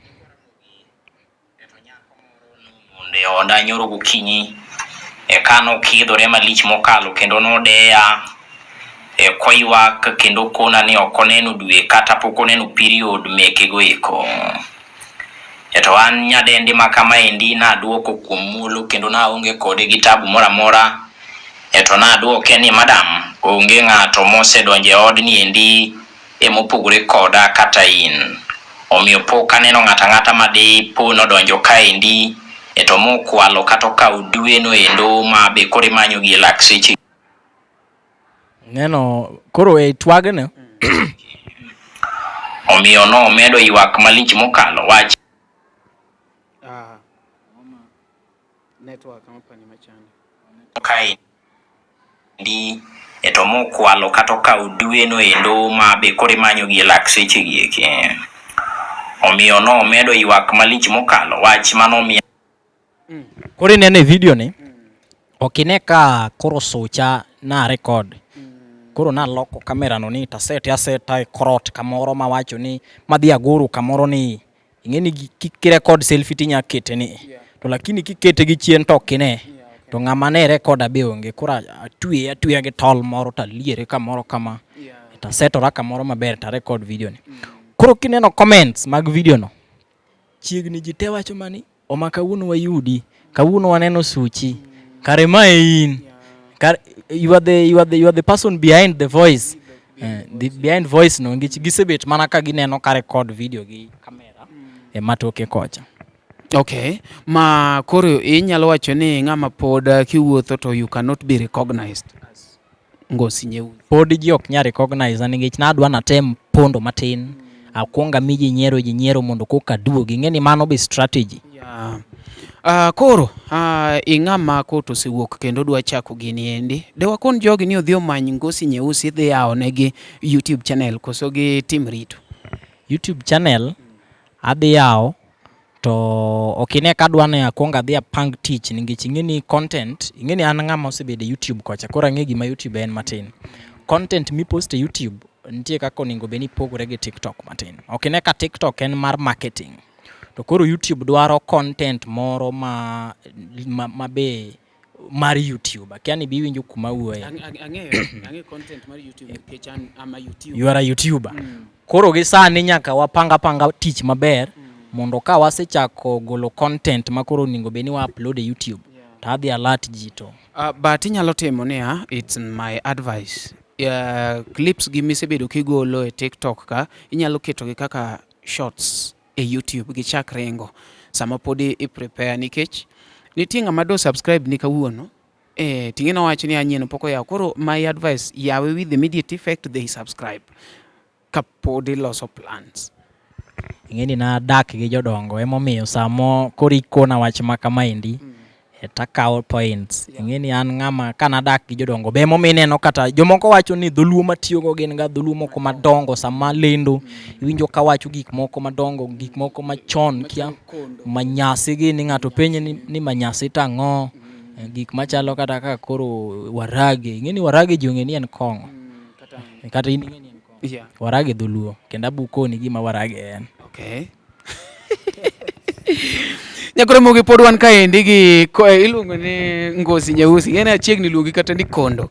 Speaker 1: Mondo e oda nyoro gokinyi eka nokidhore malich mokalo kendo nodeya e koywak kendo kona ni ok oneno dwe kata pok oneno period meke go eko. E to an nyadendi ma kamaendi naduoko kuom muolo kendo naonge kode gi tabu moro amora. E to naduoke ni madam, onge ng'ato mosedonjo e odni endi e mopogore koda kata in. Omiyo pok aneno ng'ato ang'ata ma dipo nodonjo kaendi e to mokwalo kata okawo dweno endo ma be koro imanyo gi e lak seche. Neno koro e twagno omiyo nomedo ywak malich mokalo wach.
Speaker 3: Network ama pani machando.
Speaker 1: Kaendi. Ndi e to mokwalo kata okawo dwe no endo ma be koro imanyo gi e lak seche gi eki. Omiyo nomedo ywak malich mokalo wach mano omiyo. Koro ineno e video ni ok ine ka koro sucha na record. Koro naloko kamera no ni tasete aseta e korot kamoro mawacho ni madhi agoro kamoro ni ing'e ni kirekod selfie tinya kete ni to lakini kikete gi chien to ok ine to ng'ama ne rekoda be onge koro atweye atweya gi tol moro taliere kamoro kama tasetora kamoro maber ta record video ni. Koro kineno comments mag video no chiegni ji te wacho mani oma kawuono wayudi, kawuono waneno suchi, kare ma e in, kare, you are the person behind the voice. The behind voice no nikech gisebet mana ka gineno ka record video gi kamera e matoke kocha.
Speaker 3: Okay. Ma koro inyalo wacho ni ng'ama pod kiwuotho to you cannot be recognized as Ngosi Nyeusi.
Speaker 1: Pod ji ok nyal recognize nikech nadwa natem pondo matin. Akwong ami ji nyiero ji nyiero mondo koka aduogi. Ing'e ni mano be strategy.
Speaker 3: Yeah. Koro ing'ama ko to osewuok kendo dwa chako gini endi. De wakon jogi ni odhi omany Ngosi Nyeusi dhi yawo negi YouTube channel koso gitim rito?
Speaker 1: YouTube channel adhi yawo to ok ine ka adwa ni akwong adhi apang tich nikech ing'e ni content ing'e ni an ng'ama osebedo e YouTube kocha koro ang'e gima YouTube en matin. Content mipost e YouTube nitie kaka onego bed ni pogore gi TikTok matin. Ok ine ka TikTok en mar marketing to koro YouTube dwaro content moro ma be mar YouTube. Akia ni be iwinjo kuma awuoye.
Speaker 3: Ang'eyo content mar YouTube nikech an am a YouTuber.
Speaker 1: You are a YouTuber. Koro gi sani nyaka wapang apanga tich maber mondo ka wasechako golo content ma koro onego bed ni wa upload e YouTube to adhi alert ji to
Speaker 3: But inyalo timo niya, it's my advice. Clips gi misebedo kigolo e TikTok ka, inyalo ketogi kaka shorts e YouTube gichak ringo sama pod i prepare nikech nitie ng'ama do subscribe ni kawuono ting'e nowacho ni anyien pok oyawo. Koro my advice, yawe with immediate effect they subscribe kapod iloso plans.
Speaker 1: Ing'e ni nadak gi jodongo emomiyo samo koro ikona wach ma kamaendi takawo points. Ing'e ni an ng'ama kanadak gi jodongo be emomiyo ineno kata jomoko wacho ni dholuo matiyogo gin ga dholuo moko madongo sama lendo iwinjo kawacho gik moko madongo gik moko machon kia manyasi gi ni ng'ato penje ni manyasi tang'o gik machalo kata kaka koro warage. Ing'e ni warage ji ong'e ni en kong'o. Kata in ing'e ni en kong'o. Warage dholuo kendo abukoni gima warage en.
Speaker 3: Okay. Nyakoro pod wan kaendi gi iluongo ni Ngosi Nyeusi. Ng'ene achiegni luongi kata ni Kondo.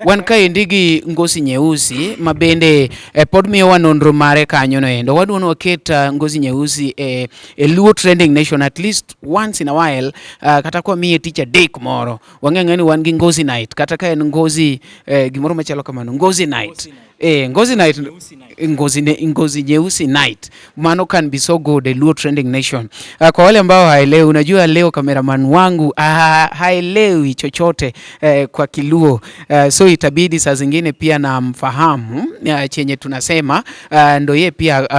Speaker 3: Wan kaendi gi Ngosi Nyeusi ma bende pod miyowa nonro mare kanyo no endo. Wadwa ni waket Ngosi Nyeusi e Luo Trending Nation at least once in a while kata kwa miye tich adek moro. Wang'e ang'e ni wan gi Ngosi Night kata ka en Ngosi gimoro machalo kamano Ngosi Night. Ngozi Night, Ngozi Nyeusi Night. Mano can be so good, a Luo Trending Nation. Kwa wale ambao haelewi, unajua leo cameraman wangu haelewi chochote kwa Kiluo. So itabidi saa zingine pia namfahamu chenye tunasema ndo ye pia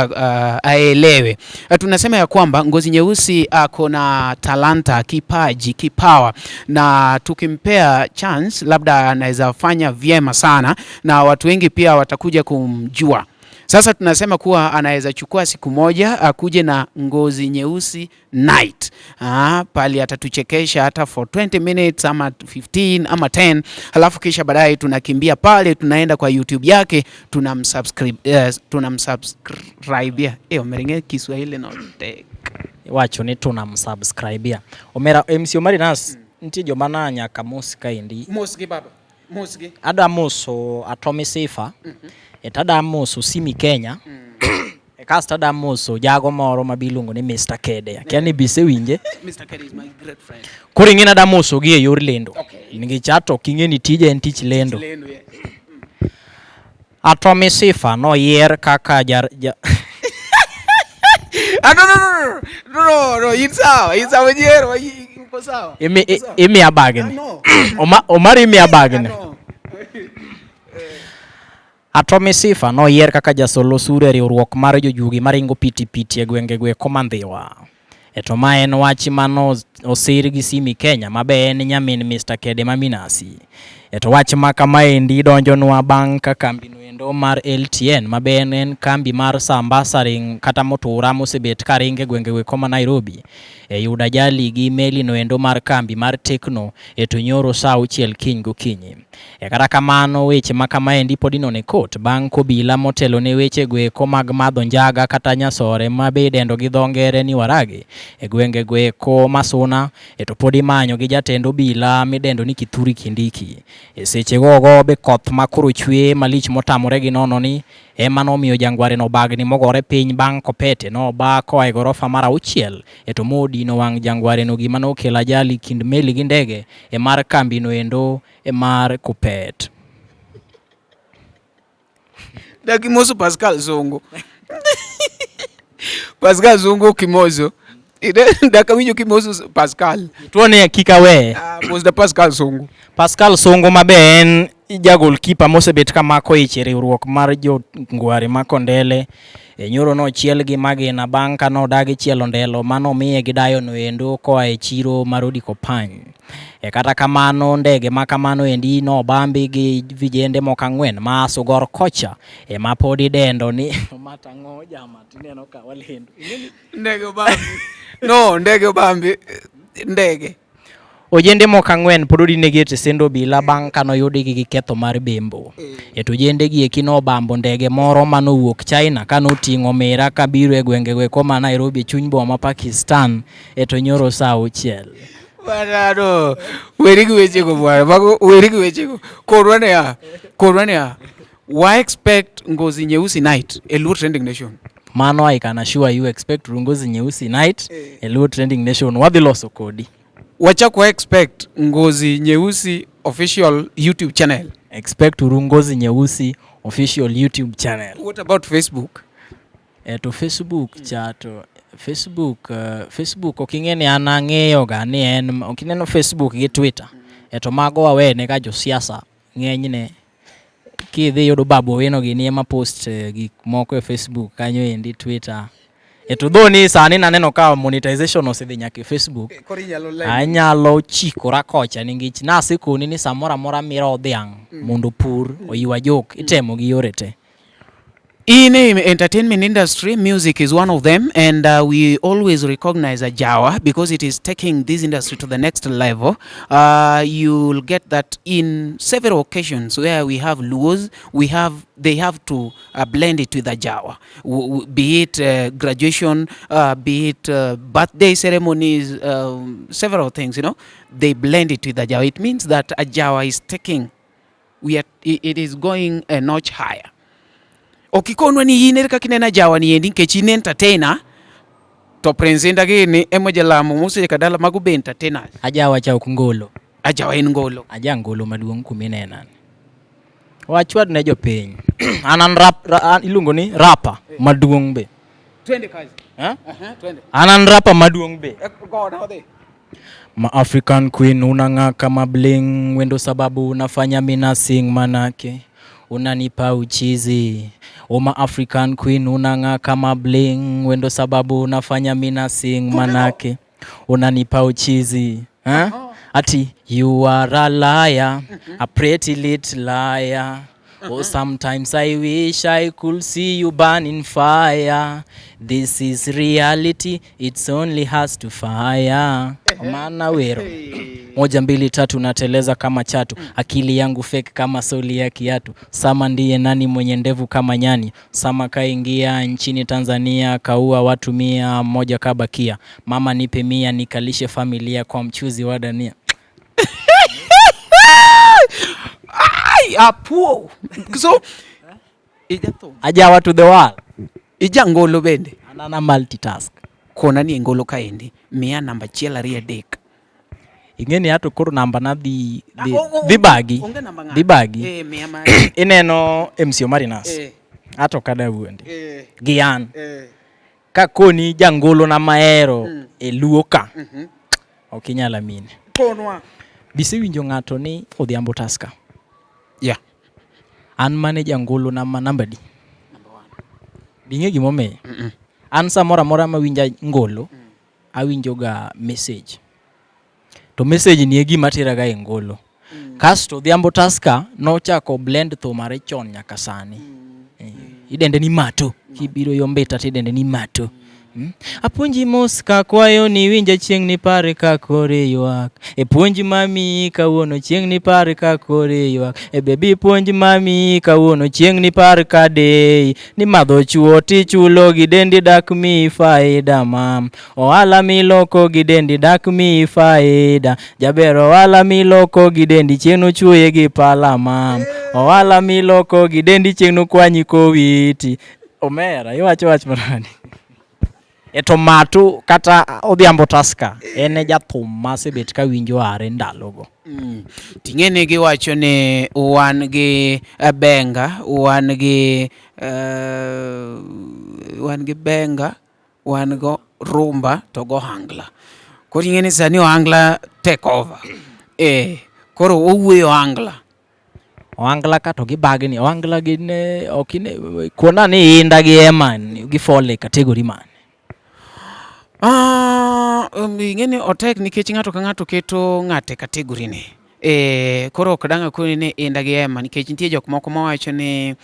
Speaker 3: aelewe. Tunasema ya kwamba Ngozi Nyeusi ako na talanta, kipaji, kipawa, na tukimpea chance labda anaweza fanya vyema sana na watu wengi pia watakuja kumjua. Sasa tunasema kuwa anaweza chukua siku moja akuje na Ngozi Nyeusi Night. Pale atatuchekesha hata for 20 minutes ama 15 ama 10, halafu kisha baadaye tunakimbia pale tunaenda kwa YouTube yake tunamsubscribe. Omeringe Kiswahili no tek.
Speaker 1: Iwacho ni tunamsubscribe. Omera MC Omari Nas nitie joma na nyaka mos kaendi.
Speaker 3: Mos gi baba. Mos gi.
Speaker 1: Adwa moso Atomi Sifa. E tada moso Simi Kenya. E kasto adwa moso jago moro ma biluongo ni Mr. Kede. Akia ni bisewinje.
Speaker 3: Mr. Kede is my great friend.
Speaker 1: Koro ing'e ni adwa moso gi e yor lendo. Nikech ato ok ing'e ni tije en tich lendo.
Speaker 3: Lendo, yeah.
Speaker 1: Atomi Sifa noyier kaka jar, ja,
Speaker 3: Ah, no, no, no, no, no, no, in sawa, in sawa nyiero, uko sawa.
Speaker 1: Imiya bagni.
Speaker 3: No.
Speaker 1: Omari imiya bagni.
Speaker 3: No.
Speaker 1: Atomi Sifa noyier kaka jasol osuru e riwruok mar jojuogi maringo piti piti e gwenge go ma Ndhiwa. E to ma en wach mano osir gi Simi Kenya ma be en nyamin Mr. Kede ma Minasi. E to wach ma kamaendi donjonwa bang' ka kambi noendo mar LTN ma be en kambi mar Sambasaring kata motura mosebet karingo e gwenge go ma Nairobi e yudo ajali gi meli noendo mar kambi mar Tecno e to nyoro saa auchiel kiny gokinyi. E kata kamano weche ma kamaendi pod inone kot bang' kobila motelo ne weche goeko mag madho njaga kata nyasore ma be idendo gi dho ngere ni waragi e gwenge goeko ma Suna e to pod imanyo gi jatend obila midendo ni Kithure Kindiki. E seche gogo be koth ma koro chwe malich motamore gi nono ni ema nomiyo jangware no bagni mogore piny bang' kopete noba koa e gorofa mar auchiel e to modino wang' jangware no gima nokelo ajali kind meli gi ndege e mar kambi no endo e mar Kupet.
Speaker 3: Dakimoso Pascal Zungu. Pascal Zungu kimoso. Dakawinjo kimoso Pascal.
Speaker 1: Tuone kik awe.
Speaker 3: Ah, mos da Pascal Zungu.
Speaker 1: Pascal Songo ma be en jagol kipa mosebet kamako ich e riwruok mar jongware ma Kondele e nyoro nochiel gi magina bang' ka nodagi chielo ndelo manomiye gi dayo noendo koa e chiro mar Odikopany. E kata kamano ndege ma kamano endi nobambi gi vijende moko ang'wen ma Sugor kocha ema pod idendo ni matang'o jama tineno ka walendo.
Speaker 3: Ndege obambi. No, ndege obambi. Ndege.
Speaker 1: Ojende moko ang'wen pod odinegi e tesend obila bang' ka noyudgi gi ketho mar bembo. E to ojende gi eki nobambo ndege moro manowuok China kanoting'o mira kabiro e gwenge go eko ma Nairobi e chuny boma ma Pakistan e to nyoro saa auchiel.
Speaker 3: Bwana no. Weri gi wechego bwana. Mago weri gi wechego. Korwa niya. Korwa niya. Wa expect Ngozi Nyeusi night e Luo Trending Nation.
Speaker 1: Mano I can assure you expect Ngozi Nyeusi night e Luo Trending Nation wadhi loso kodi.
Speaker 3: Wachak wa expect Ngozi Nyeusi official YouTube channel.
Speaker 1: Expect Ngozi Nyeusi official YouTube channel.
Speaker 3: What about Facebook?
Speaker 1: E to Facebook cha to Facebook Facebook ok ing'e ni an ang'eyo ga ni en ok ineno Facebook gi Twitter. E to mago wawene ga josiasa ng'enyne kidhi yudo Babu Owino gini ema post gik moko e Facebook kanyo endi Twitter. E to dho ni sani naneno ka monetization osedhi nyaka e Facebook. Anyalo chikora kocha nikech nasekoni ni samoro amora miro dhiang' mondo pur oywa jok itemo gi yore te.
Speaker 3: In the entertainment industry, music is one of them, and we always recognize Ajawa because it is taking this industry to the next level. You'll get that in several occasions where we have Luos, they have to blend it with Ajawa, be it graduation, be it birthday ceremonies, several things, you know, they blend it with Ajawa. It means that Ajawa is taking, we are, it is going a notch higher. Okikonwa ni in ere kaka ineno Ajawa ni endi nikech in entertainer to Prince Indah gini ema jalamo mosechako dala mago be entertainers.
Speaker 1: Ajawa cha ok ngolo.
Speaker 3: Ajawa en ngolo.
Speaker 1: Aja ngolo maduong' kuminena. Wachwad ne jopiny. An rap, iluongo ni rapper maduong' be.
Speaker 3: Twende kazi.
Speaker 1: Eh?
Speaker 3: Aha, twende.
Speaker 1: An rapper maduong' be.
Speaker 3: Go odhi.
Speaker 1: Ma African Queen unang'aa kama bling, wendo sababu unafanya mina sing manake unanipa uchizi. Oma African Queen unang'aa kama bling, wendo sababu unafanya mina sing manake unanipa uchizi. Ha? Ati you are a liar, a pretty little liar. Oh, sometimes I wish I could see you burn in fire. This is reality, it's only has to fire. Maana wero. 1 2 3 nateleza kama chatu. Akili yangu fake kama soli ya kiatu. Sama ndiye nani mwenye ndevu kama nyani. Sama kaingia nchini Tanzania kaua watu 100 kabakia. Mama nipe 100 nikalishe familia kwa mchuzi wa dania.
Speaker 3: Ai, apuo. So, ijathum.
Speaker 1: Ajawa to the world.
Speaker 3: Ija ngolo bende.
Speaker 1: Anana multitask.
Speaker 3: Kona ni ngolo kaendi. Miya namba 1 2 3.
Speaker 1: Ing'eni ato koro namba na dhi dhi bagi.
Speaker 3: Onge namba ng'ato.
Speaker 1: Dhi bagi.
Speaker 3: Miya ma.
Speaker 1: Ineno MC Omari Nas. Ato kada wuondi. Gi an. Ka koni jangolo na mahero e Luo ka. Ok inyal amini.
Speaker 3: Konwa.
Speaker 1: Bisewinjo ng'ato ni Odhiambo Tusker.
Speaker 3: Yeah.
Speaker 1: An mane jangolo na ma namba di? Bing'e gimomiyo? An samoro amora mawinja ngolo, awinjo ga message. To message ni e gima teraga e ngolo. Kasto Odhiambo Tusker nochako blend thum are chon nyaka sani. Eh, idende ni Mato. Kibiro yo Mbita to idende ni Mato. Apuonji mos kakwayo ni winja chieng' ni pare ka kore ywak. E puonj mami kawuono chieng' ni pare ka kore ywak. E bebi puonj mami kawuono chieng' ni par ka dei. Ni madho chuo tichulo gi dendi dak mi faida mam. Ohala miloko gi dendi dak mi faida. Jaber ohala miloko gi dendi chieng' nochuoye gi pala mam. Ohala miloko gi dendi chieng' nokwanyi kowiti. Omera, iwacho wach marani. E to Matu kata Odhiambo Tusker en e jathum masebet kawinjo are ndalogo.
Speaker 3: Ting'e ni giwacho ni wan gi benga, wan gi wan gi benga, wan go rumba to go ohangla. Koro ing'e ni sani ohangla take over. Eh, koro owuoyo ohangla.
Speaker 1: Ohangla ka to gibagni, ohangla gin ok ine kuona ni Inda gi Emma gifall e category mane?
Speaker 3: Ing'e ni otek nikech ng'ato ka ng'ato keto ng'ato e category ne. Koro ok dang' akoni ni Inda gi Emma nikech nitie jok moko mawacho ni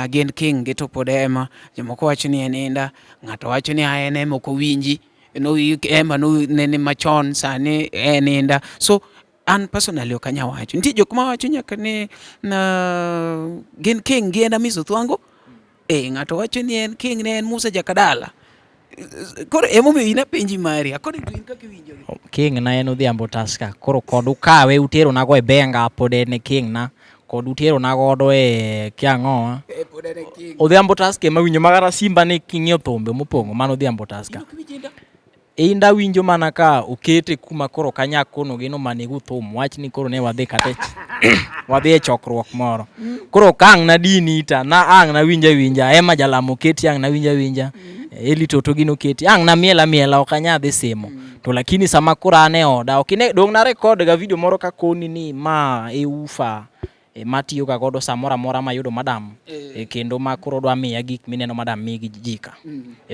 Speaker 3: gin king gi to pod Emma, jomoko wacho ni en Inda, ng'ato wacho ni en Emma ok owinji, Emma ne ni machon sani en Inda. So an personally ok anyal wacho. Nitie jok mawacho nyaka ni gin king gi en Amiso Othwango. Ng'ato wacho ni en king ne en Musa Jakadala. Koro emomiyo in apenji mari, according to in kaka iwinjo gi.
Speaker 1: King na en Odhiambo Tusker. Koro kod ukawe utero nago e benga pod en e king na. Kod utero na godo e kia ang'owa.
Speaker 3: Pod en e king.
Speaker 1: Odhiambo Tusker ema winjo makata Simba ni king'iyo thumbe mopong'o mano Odhiambo Tusker.
Speaker 3: In ok iwinj Inda?
Speaker 1: Inda winjo mana ka okete kuma koro ok anyal kono gi ni omanego thum. Wach ni koro ne wadhi kata wadhi e chokruok moro. Koro ka ang' nadini ta na ang' nawinj awinja. Emma Jalamo oketi ang' nawinj awinja. Eli Toto gino oketi. Ang' namiel amiela ok anyal dhi simo. To lakini sama koro an e oda ok ine dong' na record ga video moro kakoni ni ma e ufa matiyo ga godo samoro amora mayudo madam kendo ma koro dwa miya gik mineno madam migi ji ka.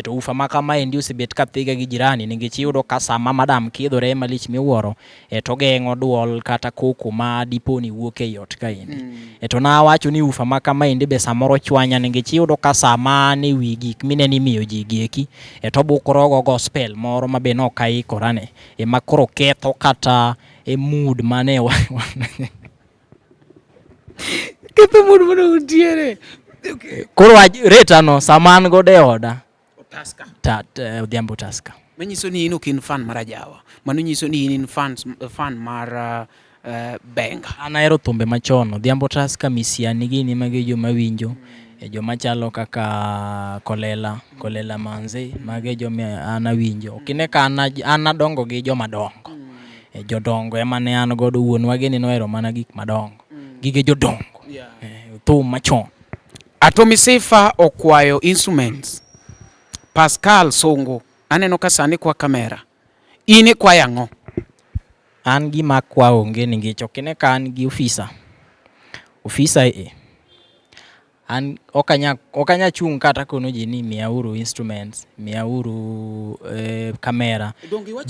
Speaker 1: To ufa ma kamaendi osebet ka thiga gi jirani nikech iyudo ka sama madam kidhore malich miwuoro to geng'o duol kata koko ma dipo ni wuok ei ot kaendi. To nawacho ni ufa ma kamaendi be samoro chwanya nikech iyudo ka sama an e wi gik mineno imiyo ji gi eki to obukore gospel moro ma be nok aikorane ema koro ketho kata e mood mane
Speaker 3: Ketho mood mane untiere.
Speaker 1: Koro reta no sama an godo e oda.
Speaker 3: Tusker.
Speaker 1: Odhiambo Tusker.
Speaker 3: Manyiso ni in ok in fan mar Ajawa. Mano nyiso ni in in fan mar Benga.
Speaker 1: An ahero thumbe machon. Odhiambo Tusker, Misiani gini magi joma winjo. Joma chalo kaka Kolela, Kolela Manze, magi joma an awinjo. Ok ine ka an adongo gi joma dongo. Jodongo ema ne an godo, wuonwa gini nohero mana gik madongo. Gige jodongo. Thum machon.
Speaker 3: Atomi Sifa okwayo instruments. Pascal Songo, aneno ka sani kwa kamera. In ikwayo ang'o?
Speaker 1: An gima akwayo onge nikech ok ine ka an gi ofisa. Ofisa e. An ok anya chung' kata kono ji ni miyauru instruments, miyauru kamera.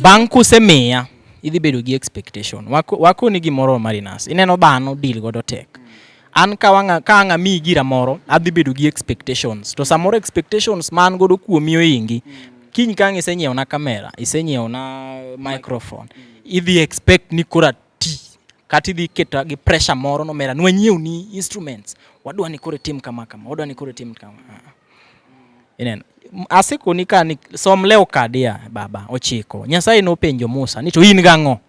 Speaker 1: Bang' kusemiya, idhi bedo gi expectation. Wakoni gimoro Marinas, ineno dhano deal godo tek. An ka ang' amiyi gira moro, adhi bedo gi expectations. To samoro expectations ma an godo kuomi ohingi. Kiny ka ang' isenyiewona kamera, isenyiewona microphone, idhi expect ni koro ati. Kata idhi keta gi pressure moro nomera, nwanyiewni instruments, wadwa ni koro itim kama kama, wadwa ni koro itim kama. Ineno, asekoni ka ni som Leokadia baba ochiko. Nyasaye nopenjo Musa ni to in gang'o?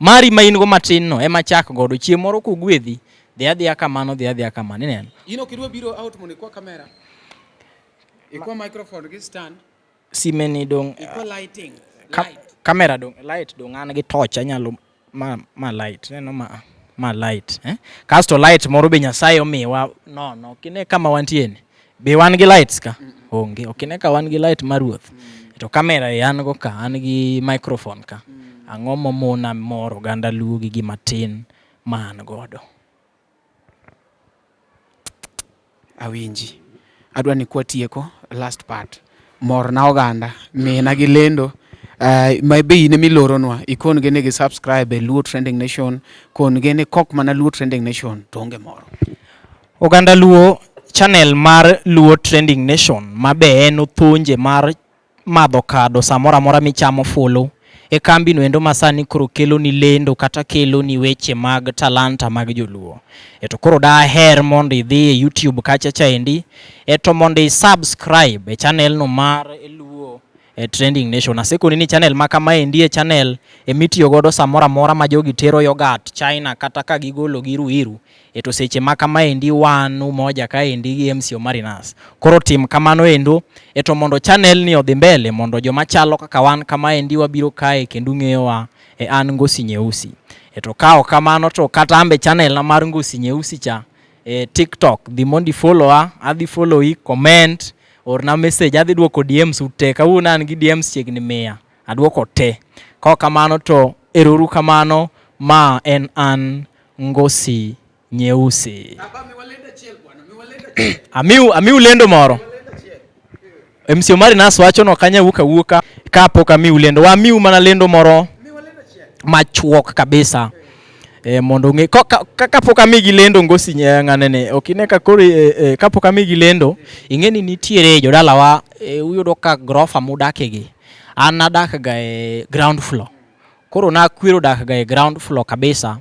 Speaker 1: Mari ma in go matin no ema chak godo. Chieng' moro kogwedhi, dhi adhiya kamano, dhi adhiya kamano. Ineno?
Speaker 3: In ok idwa biro out mondo ikwa kamera? Ikwa microphone gi stand?
Speaker 1: Sime ni dong',
Speaker 3: Ikwa lighting? Light.
Speaker 1: Kamera dong', light dong' an gi torch anyalo ma light. Ineno ma light. Kasto light moro be Nyasaye omiwa nono. Ok ine kama wantie ni. Be wan gi lights ka? Onge. Ok ine ka wan gi light mar ruoth. To kamera e an go ka, an gi microphone ka. Ang'o momona moro oganda Luo gi gima tin ma an godo?
Speaker 3: Awinji. Adwa ni kwatieko last part. Morna oganda, mina gi lendo. Ma be in emiloronwa, ikon gi ni gi subscribe e Luo Trending Nation, kon gi ni kok mana Luo Trending Nation to onge moro.
Speaker 1: Oganda Luo channel mar Luo Trending Nation ma be en othonje mar madho kado samoro amora michamo fulu e kambi no endo masani koro kelo ni lendo kata kelo ni weche mag talanta mag joluo. E to koro daher mondo idhi e YouTube kacha chaendi e to mondo i subscribe e channel no mar Luo e Trending Nation. Asekoni ni channel ma kamaendi e channel emitiyo godo samoro amora ma jogi tero yogurt China kata ka gigolo gi Ruiru e to seche ma kamaendi wan Umoja kaendi gi MC Omarinas. Koro tim kamano endo e to mondo channel ni odhi mbele mondo joma chalo kaka wan kamaendi wabiro kae kendo ng'eyowa e an Ngosi Nyeusi. E to ka ok kamano to kata ambe channel na mar Ngosi Nyeusi cha e TikTok dhi mondo i follow a, adhi follow i, comment, orna message, adhi duoko DMs ute. Kawuono an gi DMs chiegni 100, aduoko te. Kok kamano to erouru kamano, ma en an Ngosi Nyeusi. Amiu amiu lendo moro. MC Omari Nas wacho no kanya wuka wuka kapok amiu lendo. Wamiu mana lendo moro machuok kabisa. E, mondo ong'e kapok amigi lendo Ngosi ng'anene ok ine ka koro e, kapok amigi lendo ing'e ni nitiere jodalawa e, uyudo ka grofa mudake gi an nadak ga e ground floor koro nakwero dak ga e ground floor kabisa.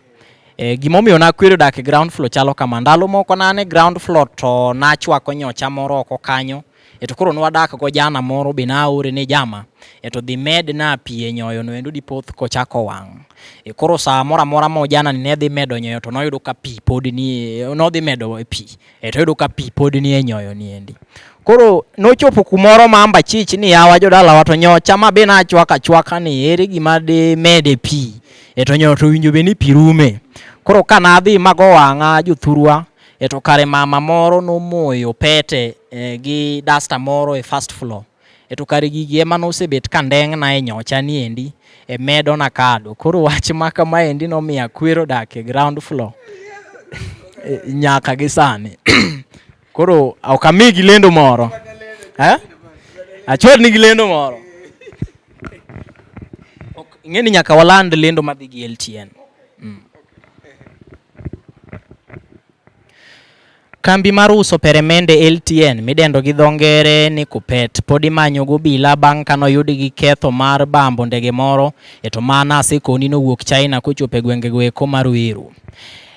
Speaker 1: E, gimomiyo nakwero dak e ground floor chalo kama ndalo moko ne an e ground floor to nachwako nyocha moro oko kanyo e to koro nwadak go jana moro be naore ne jama e to dhi medna pi e nyoyo no endo dipoth kochako wang'. E koro saa moro amora ma ojana ni ne dhi medo nyoyo to noyudo ka pi pod ni nodhi medo e pi e to oyudo ka pi pod ni e nyoyo ni endi. Koro nochopo kumoro ma amba chich ni yawa jodalawa to nyocha ma be nachwako achwaka ni ere gima de mede pi e to nyoyo to winjo be ni pi rume. Koro ka nadhi mago wang'a jothurwa e to kare mama moro nomoyo pete e, gi dasta moro e first floor. E to kare gigi ema nosebet ka ndeng'na e nyocha ni endi e medona kado. Koro wach ma kamaendi nomiyo akwero dak e ground floor e, nyaka gi sani. Koro ok amigi lendo moro. Eh? Achwad gi lendo moro. Ok, ing'e ni nyaka waland lendo madhi gi LTN. Kambi mar uso peremende LTN midendo gi dho ngere ni Kuppet pod imanyo gobila bang' kanoyudi gi ketho mar bambo ndege moro e to mana asekoni nowuok China kochopo e gwengego eko mar Ruiru.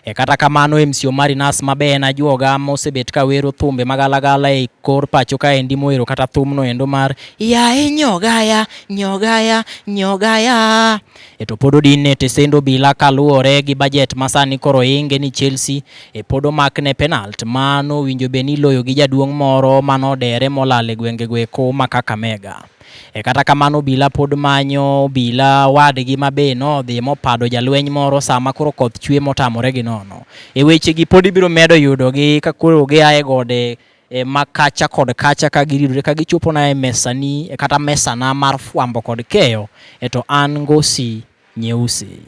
Speaker 1: E kata kamano MC Omari Nas mabe en ajuoga mosebet ka wero thumbe magalagala e kor pacho kaendi mowero kata thumno endo mar yae nyogaya nyogaya nyogaya. E to pod odinne e tesend obila kaluwore gi bajet ma sani koro inge ni Chelsea e pod omakne penalt ma nowinjo bed ni iloyo gi jaduong' moro manodere molal e gwengego eko ma Kakamega. E kata kamano obila pod manyo obila wadgi ma be nodhi mopado jalweny moro sama koro koth chwe motamore gi nono. E wechegi pod ibiro medo yudogi ka koro gia e gode e ma kacha kod kacha ka giridore ka gichopo na e mesani e kata mesana mar fwambo kod keyo e to an Ngosi Nyeusi.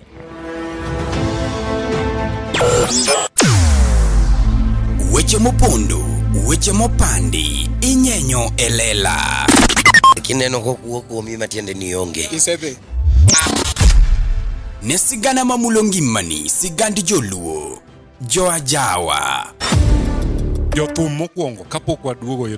Speaker 2: Weche mopondo, weche mopandi, inyenyo e lela.
Speaker 5: Kineno kokuo kuomi matiende ni onge.
Speaker 4: Isedhi.
Speaker 2: Ne sigana mamulo ngimani, sigand joluo, joajawa.
Speaker 4: Jothum mokwongo kapok waduogo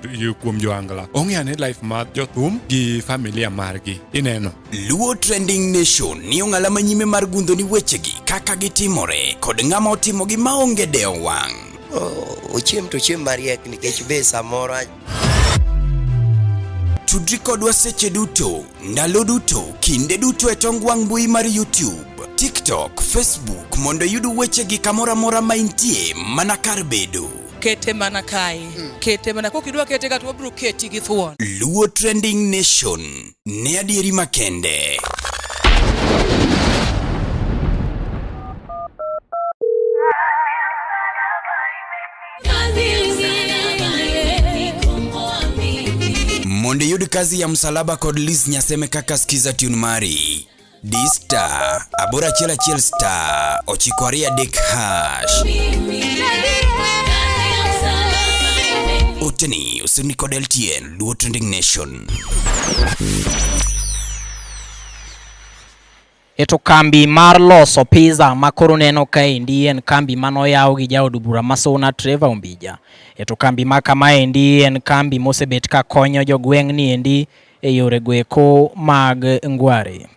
Speaker 4: kuom joangla ong'e ane life mar jothum gi familia margi ineno.
Speaker 2: Luo Trending Nation ni ong'ala manyime mar gundho ni wechegi kaka gitimore kod ng'ama otimogi maonge dewo wang'.
Speaker 5: Oh, ochiem to ochiem mariek nikech be samoro
Speaker 2: Tudri kodwa seche duto, ndalo duto, kinde duto e tong wang' mbui mar YouTube, TikTok, Facebook mondo iyud wechegi kamoro amora ma intie mana kar bedo.
Speaker 6: Kete mana kae. Kete mana kok idwa kete ka to wabiro keti gi thuon.
Speaker 2: Luo Trending Nation ne adieri makende. Mondo iyud kazi ya msalaba kod Liz Nyaseme kaka skiza tune mari. D star 811 star 923 hash. Oteni osemi kod LTN Luo Trending Nation.
Speaker 1: E to kambi mar loso pizza ma koro neno kaendi en kambi manoyaw gi jaod bura ma Suna Trevor Ombija. E to kambi ma kamaendi en kambi mosebet ka konyo jogweng' ni endi e yore goeko mag ngware.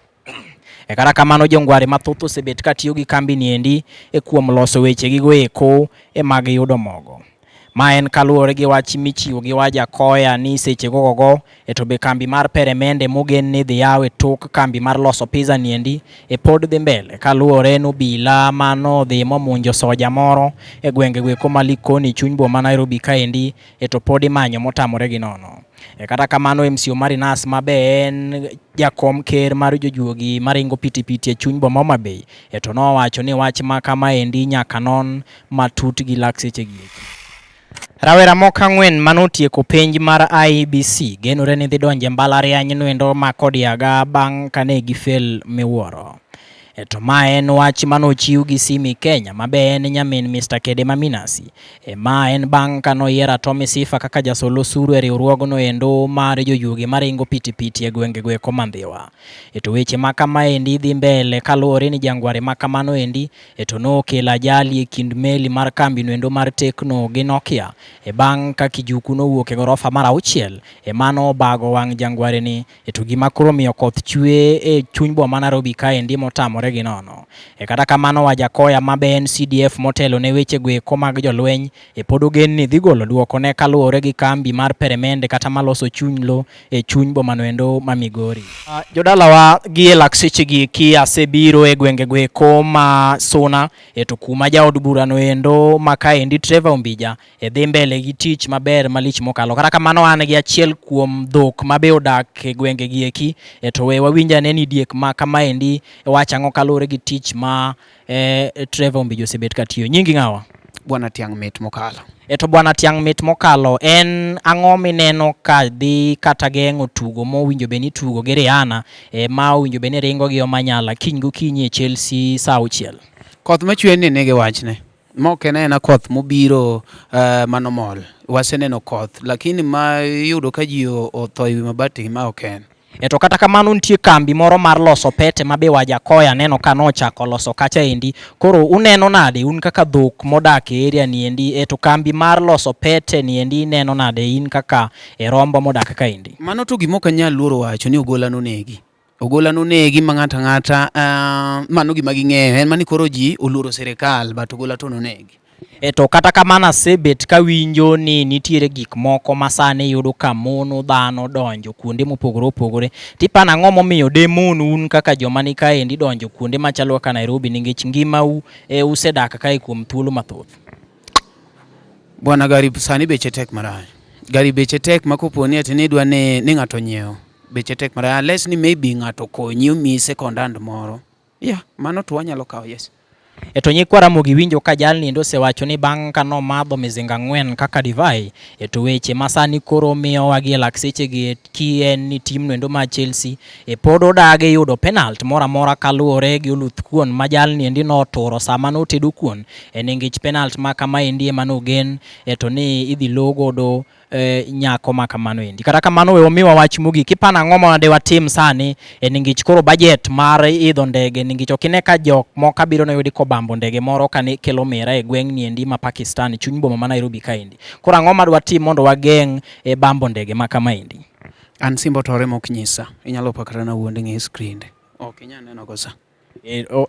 Speaker 1: E kata kamano jongware mathoth osebet ka tiyo gi kambi ni endi e kuom loso weche gi goeko e mag yudo mogo. Ma en kaluwore gi wach michiwo gi Wajakoya ni seche gogogo e to be kambi mar peremende mogen ni dhi yaw e tok kambi mar loso pizza niendi e pod dhi mbele kaluwore ni obila mano dhi momunjo soja moro e gwenge goeko ma Likoni chuny boma Nairobi kaendi e to pod imanyo motamore gi nono. E kata kamano MC Omari Nas ma be en jakom ker mar jojuogi maringo pitipiti e chuny boma Homa Bay e to nowacho ni wach ma kamaendi nyaka non matut gi lak sechegi eki. Rawera moko ang'wen manotieko penj mar IEBC genore ni dhi donjo e mbalariany noendo ma Kodiaga bang' kane gifel miwuoro. E to ma en wach manochiw gi Simi Kenya ma be en nyamin Mr. Kede Maminasi. E ma en bang' kanoyier Atomy Sifa kaka jasol osuru e riwruogno endo mar joyuogi maringo pitipiti e gwenge goeko ma Ndhiwa. E to weche ma kamaendi dhi mbele kaluwore ni jangware ma kamano endi e to nokelo ajali e kind meli mar kambi noendo mar Tecno gi Nokia e bang' ka kijuku nowuok e gorofa mar auchiel e mano obago wang' jangware ni e to gima koro miyo koth chwe e chuny boma Nairobi kaendi motamore gi nono. E kata kamano Wajakoya ma be en CDF motelo ne weche goeko mag jolweny e pod ogen ni dhi golo duoko ne kaluwore gi kambi mar peremende kata maloso chuny lo e chuny boma noendo ma Migori. Jodalawa gi e lak seche gi eki asebiro e gwenge goeko ma Suna e to kuma jaod bura noendo ma kaendi Trevor Ombija e dhi mbele gi tich maber malich mokalo. Kata kamano an gi achiel kuom dhok ma be odak e gwenge gi eki e to we wawinj ane ni diek ma kamaendi wacho ang'o kaluwore gi tich ma Trevor Ombija osebet ka tiyo. Nyingi ng'awa?
Speaker 3: Bwana Tiang' mit mokalo.
Speaker 1: E to bwana Tiang' mit mokalo en ang'o mineno ka dhi kata geng'o tugo mowinjo bed ni itugo gi Rihanna ma owinjo bed ni ringo gi Omanyala kiny gokinyi e Chelsea saa auchiel?
Speaker 3: Koth machwe ni nigi wachne. Mok en aena koth mobiro manomol. Waseneno koth, lakini ma iyudo ka ji otho e wi mabati ma ok en.
Speaker 1: E to kata kamano nitie kambi moro mar loso pete ma be Wajakoya neno ka nochako loso kacha endi. Koro uneno nade un kaka dhok modak e area ni endi e to kambi mar loso pete ni endi ineno nade in kaka e rombo modak kaendi?
Speaker 3: Mano to gima ok anyal luoro wacho ni ogola nonegi. Ogola nonegi ma ng'ato ang'ata mano gima ging'eyo en mani koro ji oluoro sirikal but ogola to nonegi.
Speaker 1: E to kata kamano asebet kawinjo ni nitiere gik moko ma sani iyudo ka mono dhano donjo kuonde mopogore opogore. Tipano ang'o momiyo de mon un kaka joma ni kaendi donjo kuonde machalo kaka Nairobi nikech ngimau e usedak kae kuom thuolo mathoth?
Speaker 3: Bwana gari sani beche tek marach. Gari beche tek ma kopo ni ati nidwa ni ng'ato onyiew beche tek marach unless ni maybe ng'ato okonyi omiyi second hand moro. Yeah, mano to wanyalo kawo yes.
Speaker 1: E to nyikwa Ramogi winjo ka jalni endo osewacho ni bang' ka nomadho mizinga ang'wen kaka divai e to weche ma sani koro miyowa gi e lak sechegi eki en ni timno endo mar Chelsea e pod odagi yudo penalt moro amora kaluwore gi oluth kuon ma jalni endi noturo sama notedo kuon e ningich penalt ma kamaendi ema nogen e to ni idhi lo godo nyako ma kamano endi. Kata kamano we omiwa wach mogik, ipano ang'o ma de watim sani e ningich koro budget mar idho ndege ningich ok ine ka jok moko abiro noyudi kobambo ndege moro kane kelo mira e gweng' ni endi ma Pakistan chuny boma ma Nairobi kaendi. Koro ang'o ma dwatim mondo wageng' e bambo ndege ma kama endi?
Speaker 3: An simba otore mok nyisa. Inyalo pakra na wuonde ng'e screen. Ok inyal neno go sa.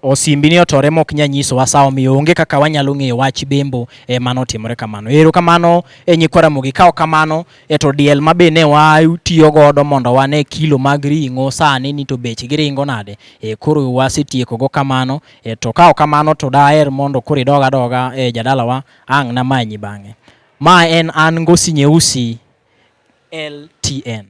Speaker 1: Osimbi ni otore mok nya nyisowa sa, omiyo onge kaka wanyalo ng'eyo wach bembo manotimore kamano. Ero kamano e nyikwa Ramogi, ka ok kamano to diel ma be ne watiyo godo mondo wane kilo mag ring'o sani ni to bechgi ringo nade, koro wasetieko go kamano. To ka ok kamano to daher mondo koro idog adoga jadalawa ang' namanyi bang'e. Ma en an Ngosi Nyeusi, LTN.